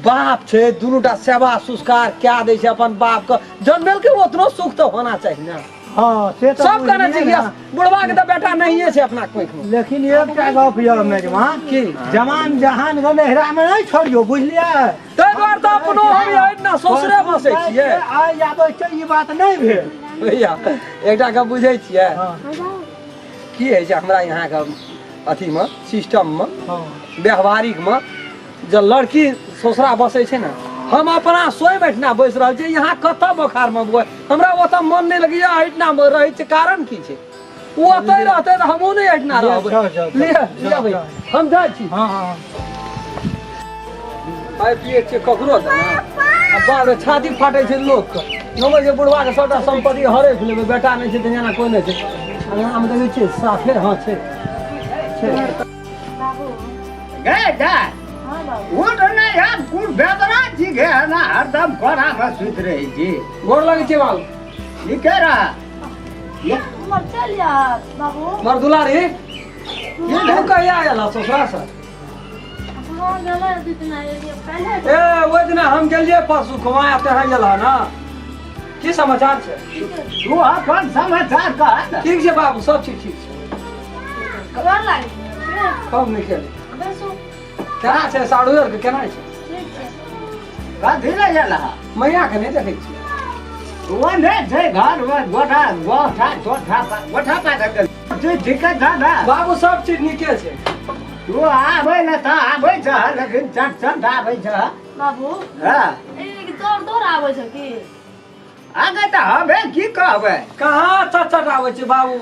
Speaker 2: बाप छै, दुनूटा सेवा संस्कार कए दै छै अपन बापके, जन्मेलकै ओतनो सुख तऽ होना चाही ने।
Speaker 8: हाँ से तऽ
Speaker 2: सब कहने छै
Speaker 8: बुझलियै
Speaker 2: कि
Speaker 8: ने।
Speaker 2: बुढ़वा के तऽ बेटा नहिये छै अपना कोखि में।
Speaker 8: लेकिन एकटा गप यऽ मेजबान,
Speaker 2: की?
Speaker 8: जवान जहान के नैहरा में नहीं छोड़ियो, बुझलियै?
Speaker 2: ताहि दुआरे तऽ अपनो हम एहिठिना ससुरे बसै छियै।
Speaker 8: आइ आबै छै ई बात नहि भेल।
Speaker 2: भैया एकटा गप बुझै छियै?
Speaker 8: हाँ।
Speaker 2: की होइ छै हमरा यहाँके अथीमे सिस्टममे,
Speaker 8: हाँ।
Speaker 2: व्यवहारिकमे जब लड़की ससुरा बसै छै ने, हम अपना स्वयं एहिठिना बैस रहल छी, यहाँ कतऽ बोखारमे बुआ हमरा ओतऽ मन नहि लगैया, एहिठिना रहै छै। कारण की छै? ओ ओतऽ रहतै तऽ हमहूँ नहि एहिठिना रहबै।
Speaker 8: जाउ, जाउ,
Speaker 2: लिअ, लिअ भैया, हम जाइ छी।
Speaker 8: हाँ, हाँ।
Speaker 2: खाइ पियै छियै ककरो तऽ ने आ बाप रे छाती फाटै छै लोकके। नमै छै बुढ़बाके सबटा सम्पत्ति हड़पि लेबै, बेटा नहि छै तऽ एना कोइ नहि छै। अंगनामे देखै छियै साफे। हाँ छै, छै।
Speaker 6: बाबू
Speaker 3: गे जा
Speaker 4: हाँ बाबू।
Speaker 3: उठ नहीं हम कुल बेदरा जी गे ना, हरदम कोरा में सुत रही जी।
Speaker 2: गोर लगै छै बाबू।
Speaker 3: निके रहा।
Speaker 4: उमर चल जा बाबू।
Speaker 2: मर दुलारी, तू कहिया आयल हँ ससुरा से?
Speaker 4: हाँ गेलै दू दिना एलियै पहिले।
Speaker 2: ए ओहि दिना हम गेलियै परसू खुमा, तेहन गेल हँ ने। की समाचार छै?
Speaker 3: तू अपन समाचार कह ने।
Speaker 2: ठीक छै बाबू, सब चीज ठीक छै।
Speaker 4: गोर लागै छै।
Speaker 2: कम नहि केले।
Speaker 4: बैसू।
Speaker 2: केना छै साड़ू आरके, केना छै?
Speaker 4: ठीक छै।
Speaker 3: कथी लए गेल हँ?
Speaker 2: मैया के नहि देखै छियै?
Speaker 3: ओ नहि छै घर में, गोठा गोठा गोठा गोठा पाथर गेल। ठीक छै ने
Speaker 2: बाबू? सब चीज नीके छै।
Speaker 3: तू आबै ने तऽ आबै छ, लेकिन चट चट आबै छ।
Speaker 4: बाबू।
Speaker 3: हाँ।
Speaker 4: एक दौड़ दौड़ आबै छै की?
Speaker 3: आगे तऽ हमे की कहबै?
Speaker 2: कहाँ चट चट आबै छै बाबू?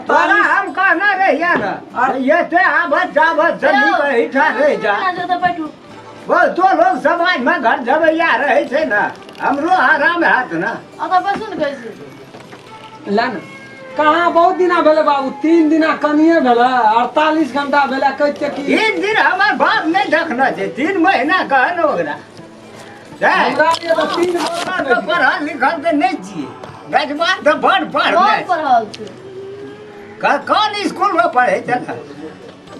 Speaker 3: तोरा
Speaker 2: 48
Speaker 3: हम कहने रहियै ने, एते आबत जाबत जल्दी एहिठाम रहि जा।
Speaker 4: जो तऽ बैठू।
Speaker 3: बोल तो लोग समाज में घर जबैया रहै छै ने, हमरो आराम हैत ने।
Speaker 4: ओतऽ बैसू ने कहै छी।
Speaker 2: ला ने। कहाँ बहुत दिना भेलै बाबू, 3 दिना कनिये भेलै, 48 घंटा भेलै कहै छियै कि
Speaker 3: 3 दिन हमर बाप नहि देखने छै, 3 महीना कह ने ओकरा।
Speaker 2: हमरा लिए तऽ 3 वर्ष
Speaker 3: हमरा तऽ पढ़ल लिखल तऽ नहि छियै, गजबान तऽ बड़ पढ़ने
Speaker 4: बहुत पढ़ल छी।
Speaker 3: कोन स्कूल में पढ़ै छै?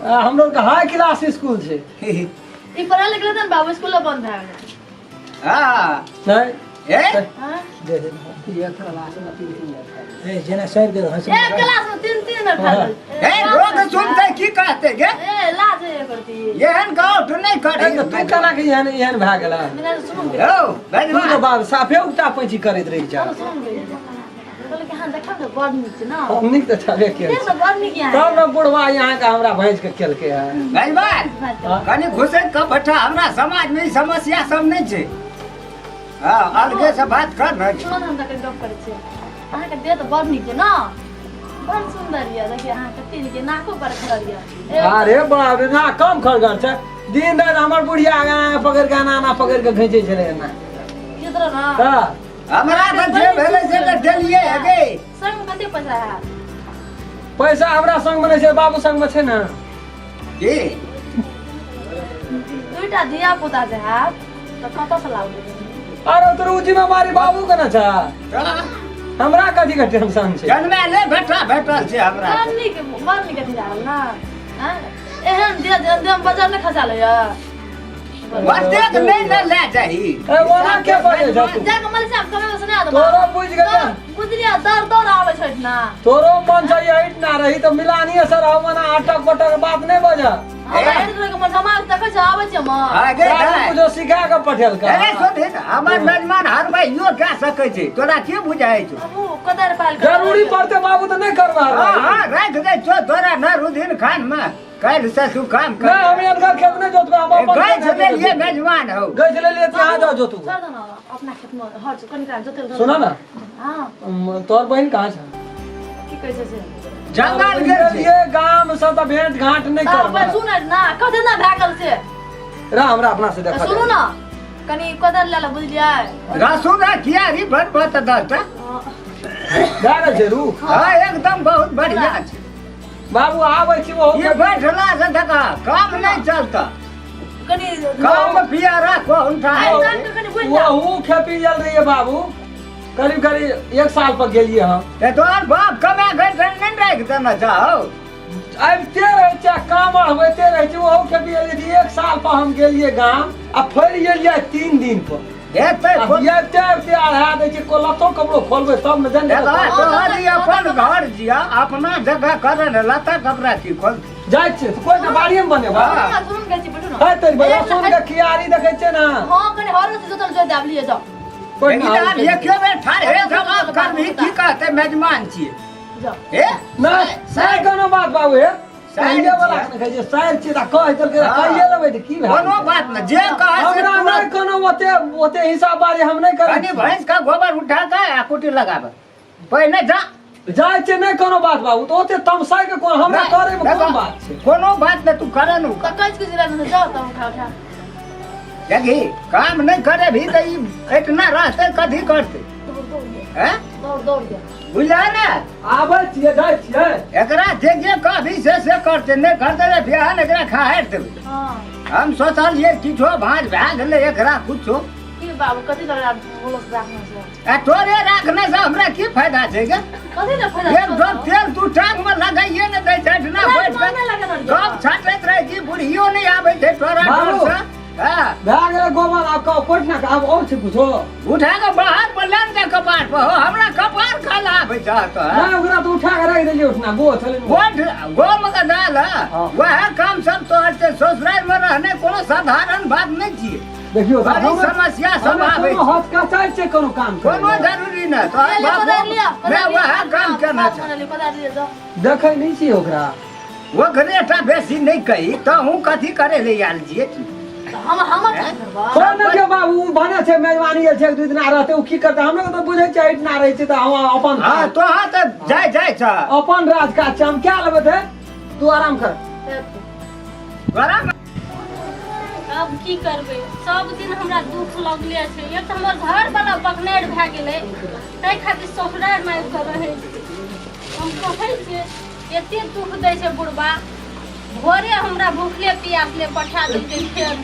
Speaker 2: हमरो के हाई क्लास स्कूल छै।
Speaker 4: ई पढ़ल लिखल ने बाबू, स्कूल बंद भए गेलै।
Speaker 3: हाँ।
Speaker 2: नहि।
Speaker 3: ए?
Speaker 4: हाँ?
Speaker 2: दे दे, एक क्लास में 3 3 बेर।
Speaker 8: ए जेना सर गेल हँसी।
Speaker 4: एक क्लास में 3 3 बेर फैल।
Speaker 3: ए लोग सुनते की कहते गे?
Speaker 4: ए लाज है करती।
Speaker 3: एहन गौठ नहि करी।
Speaker 2: ए, तऽ तू केना के एहन एहन भए गेला?
Speaker 4: बिना सुन के।
Speaker 3: यौ
Speaker 2: तू तऽ
Speaker 3: गजबा
Speaker 2: बाप साफे उगता पैंची करैत रहि जा।
Speaker 4: सुन के कहलकै कि हाँ देखा ने बड़ नीक छै ने।
Speaker 2: हम नीक तऽ छबे केल।
Speaker 4: देख ने बड़ नीक यहाँ।
Speaker 2: तब ने बुढ़वा यहाँ के हमरा भैंस के केलकै है।
Speaker 3: गजबा कनि घुसैत कऽ बैठा, हमरा समाज में ई समस्या सब नहि छै। हाँ अलगे से बात कर ने।
Speaker 4: सुनो ने, हम तऽ गप करै छियै। अहाँके देह तऽ बड़ नीक छै ने, बड़ सुन्दर यऽ। देखियौ अहाँ कते नीक यऽ, नाको बड़ खड़ल यऽ।
Speaker 2: अरे बाप रे, नाक कम खड़गर छै? दिन राति हमर बुढ़िया आगाँ पकड़ि के एना एना पकड़ि के घींचै छलै एना।
Speaker 4: चित्र ने
Speaker 2: तऽ
Speaker 3: हमरा तऽ जे भेलै से तऽ देलियै हे गे।
Speaker 4: संग कते पैसा हैत?
Speaker 2: पैसा हमरा संग में नहीं छै, बाबू संग में छै ने।
Speaker 3: की
Speaker 4: दुईटा धिया पुता जे हैत तऽ कतऽ से लाबबै?
Speaker 2: अरे तोर उ जिम्मेवारी बाबू के ने छै, हमरा कथी के टेंशन छै?
Speaker 3: जन्मे ले बेटा भेटल छै हमरा।
Speaker 4: बड़ नीक, बड़ नीक अथी रहल ने। आँय? एहन दिया दिया दिया बजार नहि खसा लैया।
Speaker 3: ओतेक नहि ने लए जाही।
Speaker 2: ए ओना के बजै छ तू?
Speaker 4: जा कऽ मलिक साहब कमे से नहि आदत।
Speaker 2: तोरो बुझि गेलै।
Speaker 4: बुझलियै, दौड़ दौड़ आबै छै ना।
Speaker 2: तोरो मन छै यही ना रही तऽ मिलानिये से रहो, मना अटक पटक बात नहि बजऽ।
Speaker 4: हमरा एहन तरह के मन हमरा देखै छै आबै छै माँ।
Speaker 3: हाँ, गे
Speaker 2: सारा
Speaker 3: दाइ।
Speaker 2: कुछो सिखा के पठेलका।
Speaker 3: अरे सुनही ने, हमर मेजमान हर भाइयो कए सकै छै, तोरा की बुझाइ छौ?
Speaker 4: बाबू कदर पाल कर।
Speaker 2: जरूरी पड़ते बाबू तऽ नहि करबा।
Speaker 3: हाँ हाँ, राखि दै छौ तोरा न रुधिन खान में, काल्हि से तू काम कर।
Speaker 2: नहीं, हम इनकर खेत नहीं जोतबे, हम अपन
Speaker 3: गैछ
Speaker 2: खेत
Speaker 3: ले लिए मेजमान हो।
Speaker 2: गैछ ले लिए तऽ यहाँ जाओ जोतू।
Speaker 4: छोड़ दो ना, अपना खेत में हर कनिका जोतल।
Speaker 2: सुना ना।
Speaker 4: हाँ।
Speaker 2: तोहर बहिन कहाँ छै?
Speaker 4: की कहै छै से?
Speaker 3: जंगल गेल छै।
Speaker 2: ये गाम से तऽ भेंट घाट नहीं
Speaker 4: तऽ
Speaker 2: करबे।
Speaker 4: सुन ना, कते ना भए गेल से।
Speaker 2: रा हमरा अपना से देखा।
Speaker 4: सुनू ना, कनि कोदारि लए ले, बुझलियै?
Speaker 3: रसुन आ कियारी बनबऽ तऽ 10टा।
Speaker 2: भए गेल छै रू।
Speaker 3: हाँ, एकदम बहुत बढ़िया छै।
Speaker 2: बाबू आबै छी ओहो।
Speaker 3: ये बैठला से देखा काम नहीं चलता।
Speaker 4: कनि
Speaker 3: काम पियारा कोन था।
Speaker 4: कनि बुझि जा।
Speaker 2: ओहू खेती जल रही है बाबू, करीब करीब 1 साल पर गेलिए हम।
Speaker 3: ते तोहर बाप कमा गए नहीं राख देना चाहो।
Speaker 2: आबिते रहै छै, काम बढ़बैते रहै छै। ओहो खेती जल रही 1 साल पर हम गेलिए गाम आ फिर गेलिए 3 दिन पर।
Speaker 3: एते
Speaker 2: आबिते आबिते अढ़ा दै छै, को लत्तो कपड़ो खोलबै तब ने जानि।
Speaker 3: देखा तोहर ई अपन घर जिया, अपना जगह करे ने, लत्ता कपड़ा की खोल
Speaker 2: जाइ छियै तऽ कोइ ने बाड़िए मे बनेबै।
Speaker 4: सुनू ना, सुनू ने, कहै छी, बैठू ना।
Speaker 2: है तोरी बड़ा सोन के कियारी देखै छियै ने।
Speaker 4: हाँ, कनि हर से जोतल जोत आबि लिअ जाउ।
Speaker 2: कोइ ने
Speaker 3: लेकिन आब
Speaker 2: हर
Speaker 3: एके बेर ठाढ़े जवाब करबही, की कहते मेजमान छियै?
Speaker 4: जाउ।
Speaker 3: हे
Speaker 2: नहि नहि, कोनो बात बाबू, हे
Speaker 3: साइर
Speaker 2: कहिए वाला
Speaker 3: छियै।
Speaker 2: के कहै छै साइर छियै तऽ कहि देलकै तऽ
Speaker 3: हाँ।
Speaker 2: कहिए लेबै तऽ की भए
Speaker 3: कोनो
Speaker 2: गेलै?
Speaker 3: बात नहि, जे कहै से
Speaker 2: हमरा नहि
Speaker 3: तुरंत।
Speaker 2: कोनो ओते ओते हिसाब बारी हम नहि करै
Speaker 3: कनि
Speaker 2: छी।
Speaker 3: भैंस का गोबर उठा के आ कुटी लगाबे पहिने जा।
Speaker 2: जाइ छै, नहि कोनो बात बाबू, तऽ ओते तमसाइ के कोन हमरा
Speaker 3: नहि,
Speaker 2: करे मे कोन
Speaker 3: देखो,
Speaker 2: बात छै?
Speaker 3: कोनो बात नहि, तू करे नु।
Speaker 4: तऽ कहै छी कि जे जाउ तऽ उठा उठा।
Speaker 3: देखी काम नहि करे भी तऽ ई एतना रहते कथी करते? हैं?
Speaker 4: दौड़ दौड़ जा।
Speaker 3: बुझलै ने?
Speaker 2: आबै छियै, जाइ छियै।
Speaker 3: एकरा जे जे कहबी से से करते, नहि करते रे बिहान एकरा खाहर देबै।
Speaker 4: हाँ।
Speaker 3: हम सोचलियै किछो भाँज भए गेलै एकरा कुछो।
Speaker 4: की बाबू, कथी लग बोलो से राखने से?
Speaker 3: आ तोरे राखने से हमरा की फायदा छै गे?
Speaker 4: कथी ने फायदा?
Speaker 3: एक ढोप तेल तू टांग में लगाइए ने दै छै, ना बैठ
Speaker 4: माने
Speaker 3: के
Speaker 4: लगन
Speaker 3: गप छाटैत रहै छी, बुढ़ियो नहि आबै छै तोरा
Speaker 2: बाबू।
Speaker 3: डर से। हाँ।
Speaker 2: भए गेलै गोबर, आब कहो कोइ ना, आब और छै कुछो?
Speaker 3: उठा के बाहर पर लान दे कपार पर हो, हमरा कपार खाला आबै छै तऽ।
Speaker 2: नहि, ओकरा तऽ उठा के राखि देलियै, उठना गो छलै ने।
Speaker 3: गोठ गोम के दाल
Speaker 2: हाँ।
Speaker 3: वएह काम सब तोहर छै। ससुराल में रहने कोनो साधारण बात नहि छियै।
Speaker 2: देखियौ तऽ
Speaker 3: बड़ी समस्या सब
Speaker 2: हमे
Speaker 3: आबै
Speaker 2: कोनो
Speaker 3: छै।
Speaker 2: हचकचाइ छै कोनो काम करै
Speaker 3: कोनो
Speaker 2: लए।
Speaker 3: जरूरी नहि तोहर
Speaker 4: ले
Speaker 3: बाप
Speaker 4: कोदारि लिअ,
Speaker 3: मैं वएह काम केने छै।
Speaker 4: कोदारि लिअ जाउ।
Speaker 2: देखै नहि छियै ओकरा।
Speaker 3: ओकरे टा बेसी नहि कही, तहूँ कथी करे ले आयल छियै?
Speaker 4: तऽ हम हमर की करबै?
Speaker 2: छोड़ ने के बाबू, उ भने छै मेजबानी आयल छै, 2 दिना रहतै, उ की करतै? हमरा तऽ बुझै छै एहिठिना रहै छै तऽ हम अपन
Speaker 3: हाँ, तोहर तऽ जाय जाय छ।
Speaker 2: अपन राज काज छै, हम क्या लेबै ते, तू आराम कर।
Speaker 3: बड़ा।
Speaker 4: आब की करबै, सब दिन हमरा दुख लगले छै। एक तऽ हमर घर वाला बकनेर भए गेलै, ताहि खातिर ससुरारिमे आबि कऽ रहै छी। हम कहै छियै, एते दुख दै छै बुढ़बा, भोरे हमरा भूखले प्यासले पठा देलकै खेत,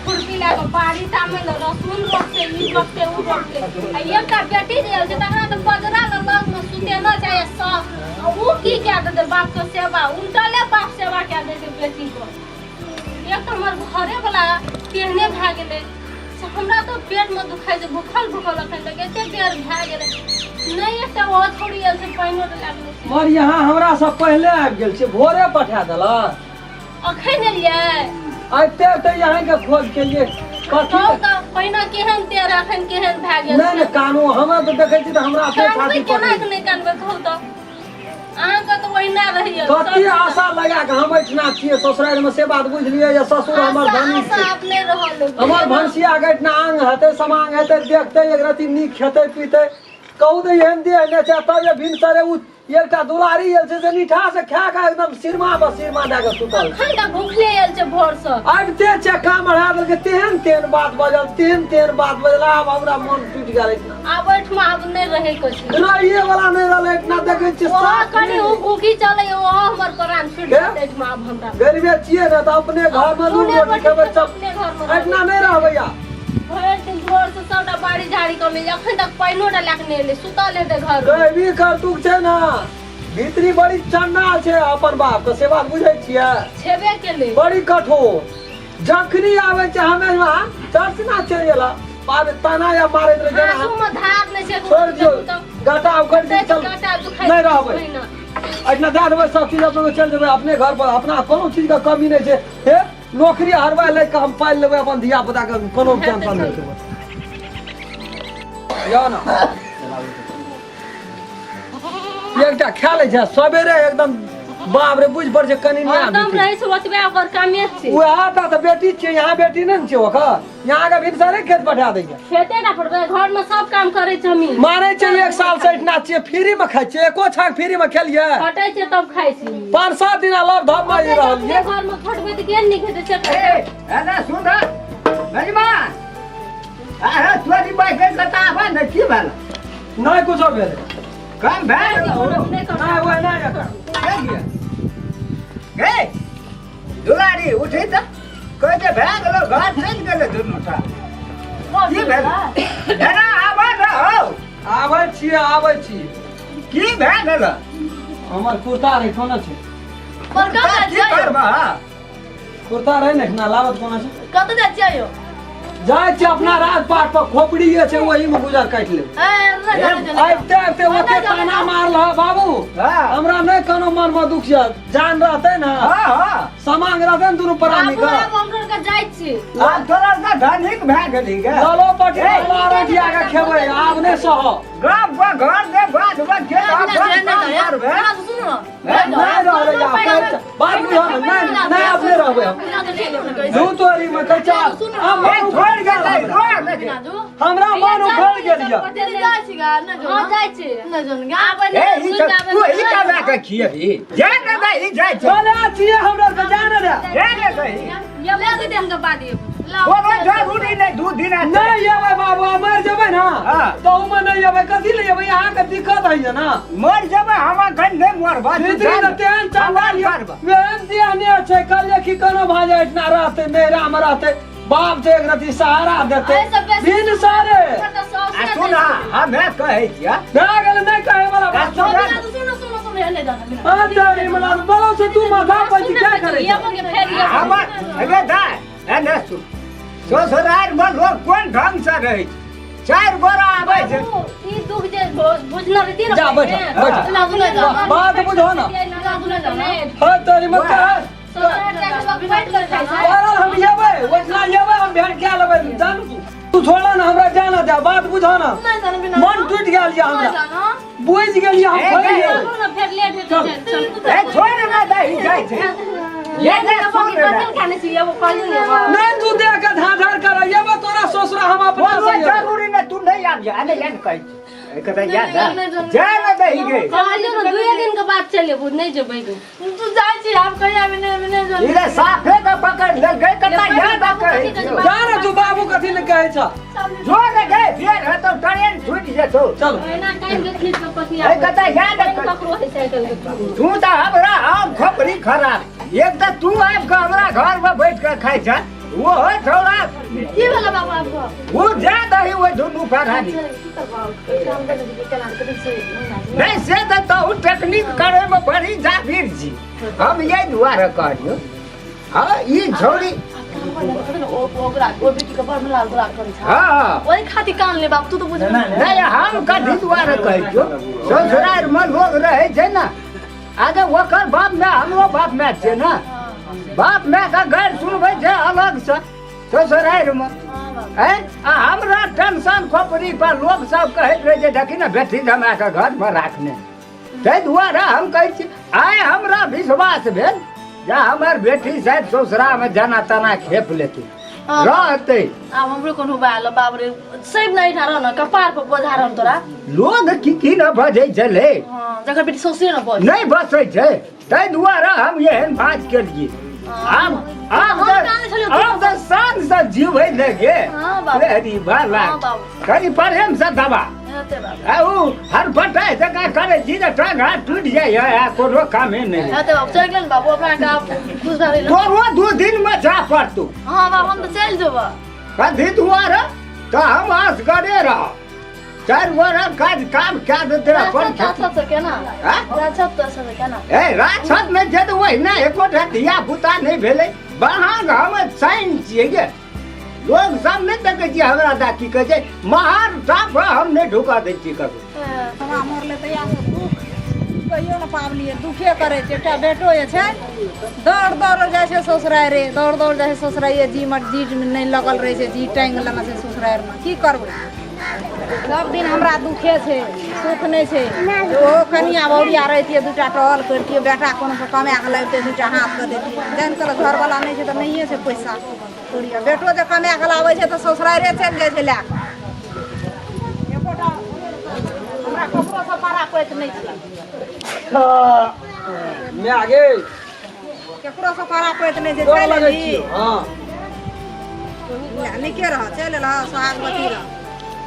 Speaker 4: खुरपी लए कऽ बाड़ी तामै लए, रसुन रोपतै, ई रोपतै, ओ रोपतै। आ एकटा बेटी जे आयल छै तकरा तऽ बजरा लग लगमे सुतेना चाही सब, आ उ की कए देतै बापके सेवा? उल्टले बाप सेवा कए दै छै बेटीके। एक तऽ हमर घरेवला तेहने भए गेलै से हमरा तऽ पेटमे दुखाइ छै, भूखल भूखल एखन तक एते बेर भए गेलै। नहि एकटा ओहो छोड़ी आयल छै, पानिओ नहि लागलै छै।
Speaker 2: मर यहाँ हमरा सब पहिले आबि गेल छै, भोरे पठा देलक।
Speaker 4: अखन एलियै?
Speaker 2: आबिते आबिते यहाँ के खोज केलियै कथी।
Speaker 4: कहू तऽ पहिने केहन तेर, अखन केहन भए गेल।
Speaker 2: नहि नहि, कानू, हमरा तऽ देखै छी तऽ हमरा अपने
Speaker 4: कानबै
Speaker 2: छाती
Speaker 4: केना
Speaker 2: पकड़ि
Speaker 4: के नहि कानबै कहू तऽ? अहाँके तऽ ओहिना रहैया।
Speaker 2: कते आशा लगा के हम एहिठिना छियै ससुरारि में, से बात बुझलियै या ससुर हमर
Speaker 4: आशा
Speaker 2: धनी
Speaker 4: आशा
Speaker 2: छै।
Speaker 4: आब नहि रहल।
Speaker 2: हमर भनसिया के एहिठिना आंग हेतै, समांग हेतै, देखतै एक रति नीक खेतै पीतै, कहू तऽ एहन देह नहि छै। तब जे भिनसरे ओ एकटा दुलारी आयल छै से निठा से खा के एकदम सिरमा पर सिरमा दए के सुतल छै।
Speaker 4: अखन तक भूखले आयल छै भोर से।
Speaker 2: आबिते चक्का मढ़ा देलकै, तेहन तेहन बात बजल, तेहन तेहन बात बजल, आब हमरा मन टूटि गेल एहिठिना।
Speaker 4: आब ओहिठमा आब नहि रहै के छै।
Speaker 2: रहिए वाला नहि रहलै एहिठिना, देखै छियै
Speaker 4: ओहो
Speaker 2: साफ
Speaker 4: कनि ओ भूखी चलै, ओहो हमर प्राण छूटि
Speaker 2: के?
Speaker 4: जेतै एहिठमा आब हमरा।
Speaker 2: गरीबे छियै ने तऽ अपने घर मे नून
Speaker 4: नूने
Speaker 2: रोटी
Speaker 4: रोटी
Speaker 2: खेबै सब,
Speaker 4: अपने घर मे।
Speaker 2: एहिठिना नहि रहबै आब।
Speaker 4: भरि दिन भोर से सबटा बाड़ी झाड़ी कमे, अखन तक पानिओ टा लए कऽ नहि एलै, सुतल हेतै घर मे।
Speaker 2: गरीबी करतुक छै ने, भीतरी बड़ी चंडाल छै अपन बाप के, से बात बुझै छियै?
Speaker 4: छेबे केलै।
Speaker 2: बड़ी कठोर, जखनी आबै छै हमेशा चर्चना चलि गेला, बाद ताना या मारैत रहै जेना।
Speaker 4: हाँसू मे धार नहि छै।
Speaker 2: छोड़ि दियौ, गाटा उखड़ि दियौ, चल
Speaker 4: गाटा दुखाइ
Speaker 2: नहि रहबै
Speaker 4: छै ना।
Speaker 2: एहिठिना, दए देबै सब चीज, अपने चलि जेबै अपने घर पर, अपना कोनो चीज के कमी नहि छै। हे, नौकरी हरवा ले के हम पालि लेबै अपन धिया पुता के, कोनो टेंशन नहि छै। यौ ने एकटा खा लै छै सवेरे एकदम, बाप रे, बुझि पड़ छै कनि नहि
Speaker 4: हरदम रहै छै ओतबे, ओकर कामे छै।
Speaker 2: वएह टा तऽ बेटी छियै, यहाँ बेटी नहि ने छै ओकर, यहाँ के भिनसरे खेत पठा दैया।
Speaker 4: खेते ना पड़बै, घर में सब काम करै छै हमी।
Speaker 2: मानै छै एक साल से एहिठिना छियै, फ्री में खाइ छियै, एको छाक फ्री में खेलियै?
Speaker 4: खटै छै तब खाइ छी।
Speaker 2: 5-7 दिन लव धप में रहल
Speaker 4: अपने घर में खटबै तऽ केहन नीक हेतै से।
Speaker 3: ए ना सुन रे नजमा, अरे तोरी बैठे कता आबा ने, की भेल?
Speaker 2: नहि कुछो भेलै।
Speaker 3: कम भेल
Speaker 4: नहि
Speaker 2: नहि, ओह नहि एकर।
Speaker 3: के गिया गे दुलारी, उठी तऽ कहै छै भए गेलो, घर चलि गेलै दुनू टा, की भेल? एना आबऽ न हौ।
Speaker 2: आबै छियै, आबै छियै।
Speaker 3: की भए गेल?
Speaker 2: हमर कुर्ता रहै कोना छै?
Speaker 3: कुर्ता की करबह?
Speaker 2: कुर्ता रहै ने एखना, लाबत कोना छै?
Speaker 9: कतऽ जाइ छियै यौ?
Speaker 2: जाइ छियै अपना राजपाट पर, खोपड़ी छै, ओही में गुजर काटि लेब। आबिते आबिते ओते ताना मारल ह बाबू।
Speaker 3: हाँ।
Speaker 2: हमरा नहि कोनो मन में दुख छै, जान रहतै ने,
Speaker 3: हाँ हाँ
Speaker 2: समांग रहतै ने दुनू प्राणी
Speaker 4: बाबू
Speaker 2: के।
Speaker 4: आब हमरो आरके जाइ छी।
Speaker 3: आब तोरा के धनिक भए गेली गे।
Speaker 2: ललो पटी रटिया के खेबै, आब नहि सह।
Speaker 3: गाम पर घर दे बाध में खेत अपन काम करबे।
Speaker 2: नहि रहबै आब, कहै छै, बात बुझो ने, नहि नहि आब नहि रहबै हम। दू तोरी में कहै छै, आब
Speaker 3: ए
Speaker 2: मन
Speaker 3: छोड़
Speaker 2: उखड़ि गेल
Speaker 3: गेलै
Speaker 2: हमरा।
Speaker 3: रोआ नहि।
Speaker 2: हमरा मन उखड़ि गेल यऽ।
Speaker 4: हाँ, जाइ छी। आब
Speaker 3: ए ई तऽ तू ई केना के खियबी? जा ने दही, जाइ छै।
Speaker 2: चले छियै हमरा के, जान रे।
Speaker 3: जा ने दही। कोनो जरूरी नहि 2 दिन।
Speaker 2: नहि एबै बाबू, आब मरि जेबै ने
Speaker 3: हाँ।
Speaker 2: तऽ ओहिमे नहि एबै, कथी लए एबै? अहाँके दिक्कत होइए ने।
Speaker 3: मर जेबै, हम अखन नहि मरबा।
Speaker 2: भीतरी तऽ तेहन चंडाल यऽ, एहन देह ने छै, कहलियै कि कोनो भाजा एहिठिना रहतै, नैहरा मे रहतै, बाप छै एक रति सहारा देतै,
Speaker 4: एहि सँ बेसी
Speaker 2: बिन सहारे।
Speaker 3: आ सुन, हमे कहै छियै।
Speaker 2: भए गेल, नहि कहै वाला बात। हाँ, तारी मना बोलो से तू माथा पर क्या करे छै?
Speaker 3: हमर अरे दाय, ए ने सुन, ससुराल मे लोग कोन ढंग से रहै छै? चारि गोरा आबै छै।
Speaker 4: ई दुख जे बुझना रहती ने
Speaker 2: जा, बैठ, बैठ। बात बुझो ना। हाँ, तारी मत कह। पड़ल हम एबै, ओहिठिना एबै, हम भेंट कए लेबै, जान तू। तू छोड़ ना हमरा, जाना दे, बात बुझो ना, मन टूटि गेल यऽ हमरा, बुझि गेलियै हम,
Speaker 3: ए,
Speaker 2: फैल
Speaker 3: ए,
Speaker 2: गेलै।
Speaker 4: फेर लेट हेतै।
Speaker 3: ए छोड़ ना दही, जाइ छै। ये ने सुन रे।
Speaker 2: नहि, तू दे के झाझर कर, एबै तोरा ससुरा हम अपना
Speaker 3: कोनो
Speaker 2: से एबै।
Speaker 3: जरूरी नहि, तू नहि आबि जा, नहि याद कहै छै कतऽ याद जा ने दही गे।
Speaker 4: कहलियौ ने, 2 दिन के बाद चलि एबू, नहि जेबै गे।
Speaker 9: तू जाइ छी आब कहिया भी नहि नहि
Speaker 3: ई रे साफे के पकड़ लेलकै, कतऽ याद कहै छियौ।
Speaker 2: जा ने तू, बाबू कथी लए कहै छ?
Speaker 3: जो ने गे, फेर हेतौ ट्रेन छूटि जेतौ।
Speaker 2: चल।
Speaker 4: एना टाइम के खींच के पसिया।
Speaker 3: ए कतऽ याद
Speaker 4: ककरो है साइकिल के?
Speaker 3: तू तऽ हमरा आम खोपड़ी खराब, एक तऽ तू आबि कऽ हमरा घर में बैठ कऽ खाइ छ, ओहो छौड़ा।
Speaker 9: की भेल बाबू आपको?
Speaker 3: ओ जा दही ओहि दुनू फरहानी नहीं से तऽ तहु टेक्निक करे में बड़ी जाबीर छी हम, यही दुआरे कहलियौ। हाँ, ई छौड़ी
Speaker 9: ओकरा ओ बेटी के बड़ मलाल दुलार करै छै।
Speaker 3: हाँ।
Speaker 9: ओहि खातिर कान ले बाबू, तू तऽ बुझबे नहि।
Speaker 3: नहीं, हम कथी दुआरे कहै छियौ, ससुराल में लोग रहै छै ने, आगे ओकर बाप माय हमरो बाप माय छियै ने, बाप माय के गारि सुनबै छै अलग से ससुराल में। हैं आ हमरा टेंशन खोपड़ी पर, लोग सब कहैत रहै छै, देखी ने बेटी जमा के घर में राखने, ताहि दुआरे हम कहै छी आइ हमरा विश्वास भेल जे हमर बेटी शायद ससुरा में जना तना खेप लेती।
Speaker 9: हाँ।
Speaker 10: रहतै।
Speaker 9: आब हमरो कोनो बाल बाप रे सब नहीं ठा रह न कपार पर बोझा रहन तोरा।
Speaker 10: लोग की की न बजै छलै।
Speaker 9: हां, जकर बेटी ससुरे न बज
Speaker 10: नहीं बसै छै, ताहि दुआरे हम एहन बात केलियै। आब आब
Speaker 9: हम
Speaker 10: तऽ
Speaker 9: काने छलियौ।
Speaker 10: आब तऽ शान से जीबै लगे।
Speaker 9: हाँ, बाबू।
Speaker 10: रे बाला।
Speaker 9: हाँ, बाबू।
Speaker 10: कनि प्रेम से दबा।
Speaker 9: हेतै बाबू।
Speaker 10: आ उ हर पटाइ जकाँ करै छी तऽ टांग हाथ टूटि जाइए आ कोनो कामे नहि।
Speaker 9: हेतै बाबू, चलि गेल बाबू अपना के आब खुश भए गेल।
Speaker 10: तोरो 2 दिन में जा पड़तौ।
Speaker 9: हां बाबू, हम तऽ चलि जेबै।
Speaker 10: कथी दुआरे तऽ हम असगरे रहब, 4 गोरा काज काम कए देतै अपन खेती।
Speaker 9: राक्षस केना?
Speaker 10: आँय?
Speaker 9: राक्षस तऽ केना?
Speaker 10: ए राक्षस नहि छै तऽ ओहिना एकोटा धिया पुता नहि भेलै। बहाग हम साइन छियै गे, लोग सब नहि देखै छियै हमरा दा की कहै छै, महार साफ हम नहि ढुका दै छियै ककरो।
Speaker 1: हमरा मरलै तहिया से दुख कहियो ने पाबलियै, दुखे करै छै। एकटा बेटो जे छै दौड़ दौड़ जाइ छै ससुरारि, दौड़ दौड़ जाइ छै ससुराइए, जी मे जी नहि लगल रहै छै, जी टाँगि लेने छै ससुरारिमे। की करबै, सब दिन हमरा दुखे छै, सुख नहि छै। ओहो कनिया बहुरिया रहितियै, 2टा टहल करितियै, बेटा कोनो से कमा कऽ लाबितै, 2टा हाथ कऽ दैतियै। जानि कऽ घरवला नहि छै तऽ नहिए छै पैसा कौड़ी। बेटो जे कमा कऽ लाबै छै तऽ ससुराइरे चलि जाइ छै लए कऽ। एकोटा हमरा ककरोसँ पारा पैत नहि छै।
Speaker 2: माय गे,
Speaker 1: ककरोसँ पारा पैत नहि छै।
Speaker 2: गोर
Speaker 1: चलि
Speaker 2: लगै
Speaker 1: एलही?
Speaker 2: छियौ। हँ,
Speaker 1: नीके रह, चलि एलह, सोहागवती रह।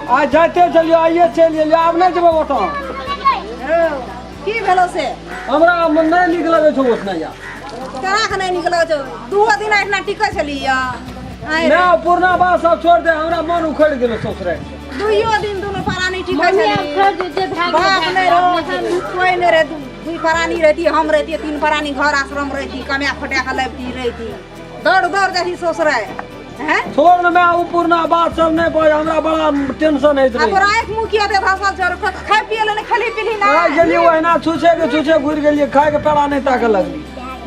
Speaker 2: आ जाइते छलियौ, आइए चलि एलियौ, आब नहि जेबै ओतऽ।
Speaker 1: हौ, की भेलौ से?
Speaker 2: हमरा नहि नीक लगै छौ ओतना या।
Speaker 1: केना के नहि नीक लगै छौ? 2 दिन एहिठिना टिकै छलियै।
Speaker 2: नहि, पुरना बात सब छोड़ दे, हमरा मन उखड़ि गेलो ससुरारि से।
Speaker 1: 2 दिन दुनू प्राणी टिकै
Speaker 4: मम्मी आब
Speaker 1: छलियै।
Speaker 4: छोड़ दे, जे भए गेल
Speaker 1: बाप
Speaker 4: भए
Speaker 1: नहि
Speaker 4: गेल,
Speaker 1: रहो,
Speaker 4: आब नहि
Speaker 1: कोइ नहि रहै, 2 प्राणी रहती, हम रहती, 3 प्राणी घर आश्रम रहती, कमा खटा के लाबती रहती, दौड़ दौड़ जाती ससुरारि। हैं?
Speaker 2: छोड़ ने मैं, उ पुरना बात सब नहि बज, हमरा बड़ा टेंशन होइत
Speaker 1: आ
Speaker 2: रहै।
Speaker 1: तोरा आँखि मुँह किया दे धसल छौ? खाय पिए ले नहि खेली पीली ना?
Speaker 2: खाइ गेलियै ओहिना छुछे के छुछे घुरि गेलियै, खाय के पेड़ा नहि ताकऽ लगली।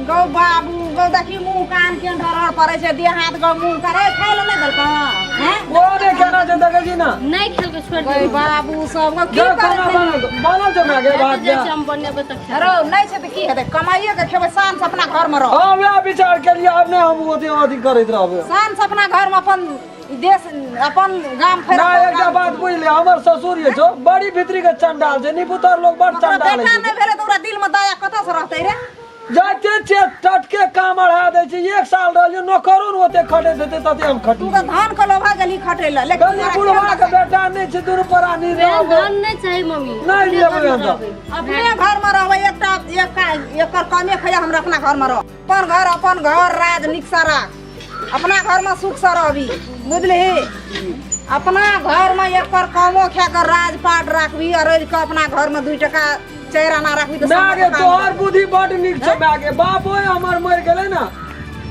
Speaker 1: गौ बाबू गौ, देखी मुँह कान केहन डर पड़ै छै, देह हाथ गौ मुँह करे खाय ले नहि देलकौ? हैं?
Speaker 2: ओ नहि केना छै देखै छी ना?
Speaker 4: नहि खेलकै, छोड़ि
Speaker 1: गौ
Speaker 4: दे।
Speaker 1: बाबू सब गौ, की
Speaker 2: जा
Speaker 1: करै
Speaker 2: खाना
Speaker 1: छै?
Speaker 2: बनल बनल छौ माय गे भात?
Speaker 4: जाइ
Speaker 2: जा
Speaker 4: छी हम बनेबै तऽ खेबै।
Speaker 1: रौ नहि छै तऽ की हेतै, कमाइए के खेबै, शान से अपना घर में रह।
Speaker 2: हँ, वएह विचार केलियै, आब नहि हम ओते अथी करैत रहबै।
Speaker 1: शान से अपना घर में अपन देश अपन गाम फेर
Speaker 2: ना, एकटा बात बुझ ले, हमर ससुर जे छौ बड़ी भीतरी के चंडाल छै, निपुतर लोग बड़
Speaker 1: ओकरा
Speaker 2: चंडाल
Speaker 1: बेटा
Speaker 2: होइ छै।
Speaker 1: नहि भेलै तऽ ओकरा दिल में दया कतऽ से रहतै रे?
Speaker 2: जाइते छियै टटके काम अढ़ा दै छै। 1 साल रहलियै, नौकरो ने ओते खटैत हेतै तते हम
Speaker 1: तू
Speaker 2: खटली।
Speaker 1: तऽ धान के लोभा गेली खटै लए, लेकिन
Speaker 2: कहलियै
Speaker 1: तोरा
Speaker 2: बुढ़वा के बेटा नहि छै, दुनू प्राणी रहबै।
Speaker 4: धन नहि चाही मम्मी।
Speaker 2: नहि लेबै हम तऽ।
Speaker 1: अपने घर में रहबै, एकटा एकर कमे खैया, हमरा अपना घर में रह। अपन घर अपन घर राज नीक से राख, अपना घर में सुख से रहबी, बुझलिही? अपना घर में एकर कमो खा के राजपाट राखबी, अरज के अपना घर में 2 टका 4 आना राखबी तऽ
Speaker 2: माय गे,
Speaker 1: सब काम
Speaker 2: तोहर बुद्धि बड नीक छौ माय गे। बाप ओए हमर मरि गेलै ने,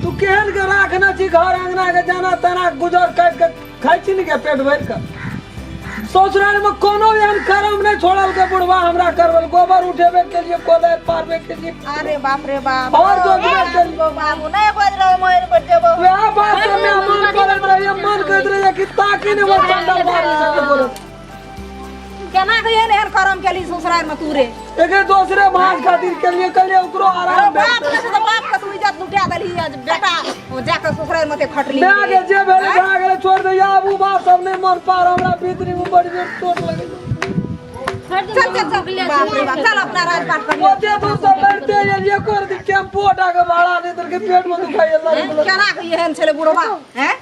Speaker 2: तू केहन के राखने छी घर अंगना के, जाना तना गुजर काटि के खाइ छी ने के पेट भरि के। ससुराल में कोनो एहन कर्म नहीं छोड़ल के बुढ़वा हमरा करबल, गोबर उठेबे के लिए, कोदारि पारबे के लिए।
Speaker 1: अरे बाप रे बाप,
Speaker 2: और जो दिना के लिए।
Speaker 1: गो बाबू नहीं बज रहो, मर बज जेबो।
Speaker 2: वएह बात से मैं मन करैत रहिए, मन करैत रहिए कि ताकि ने वो चंडल बाबू से बोले।
Speaker 1: केना के एहन एहन कर्म केली ससुराल में तू रे?
Speaker 2: एके दोसरे भाज खातिर के लिए कहलिए ओकरो आराम
Speaker 1: अरे बाप रे, तो बाप के तू इज्जत लुटा देली, आज बेटा ओ जाके ससुराल में ते खटली।
Speaker 2: मैं आगे जे भेलै भए गेलै, छोड़ दे आब उ बात सब नहीं मन पार, हमरा भीतरी में बड़ी जोर चोट लगै।
Speaker 4: छोड़ दे
Speaker 1: चल
Speaker 4: मम्मी,
Speaker 1: चल चल,
Speaker 4: भुखले
Speaker 1: बाप रे बाप, चल अपना राजपाट कर।
Speaker 2: ओते दूर से लड़ते एलियै, एको रति टेम्पो हटा के भाड़ा नहीं देलकै, पेट में दुखाइए लगलै।
Speaker 1: केना के एहन छलै बुढ़वा हैं?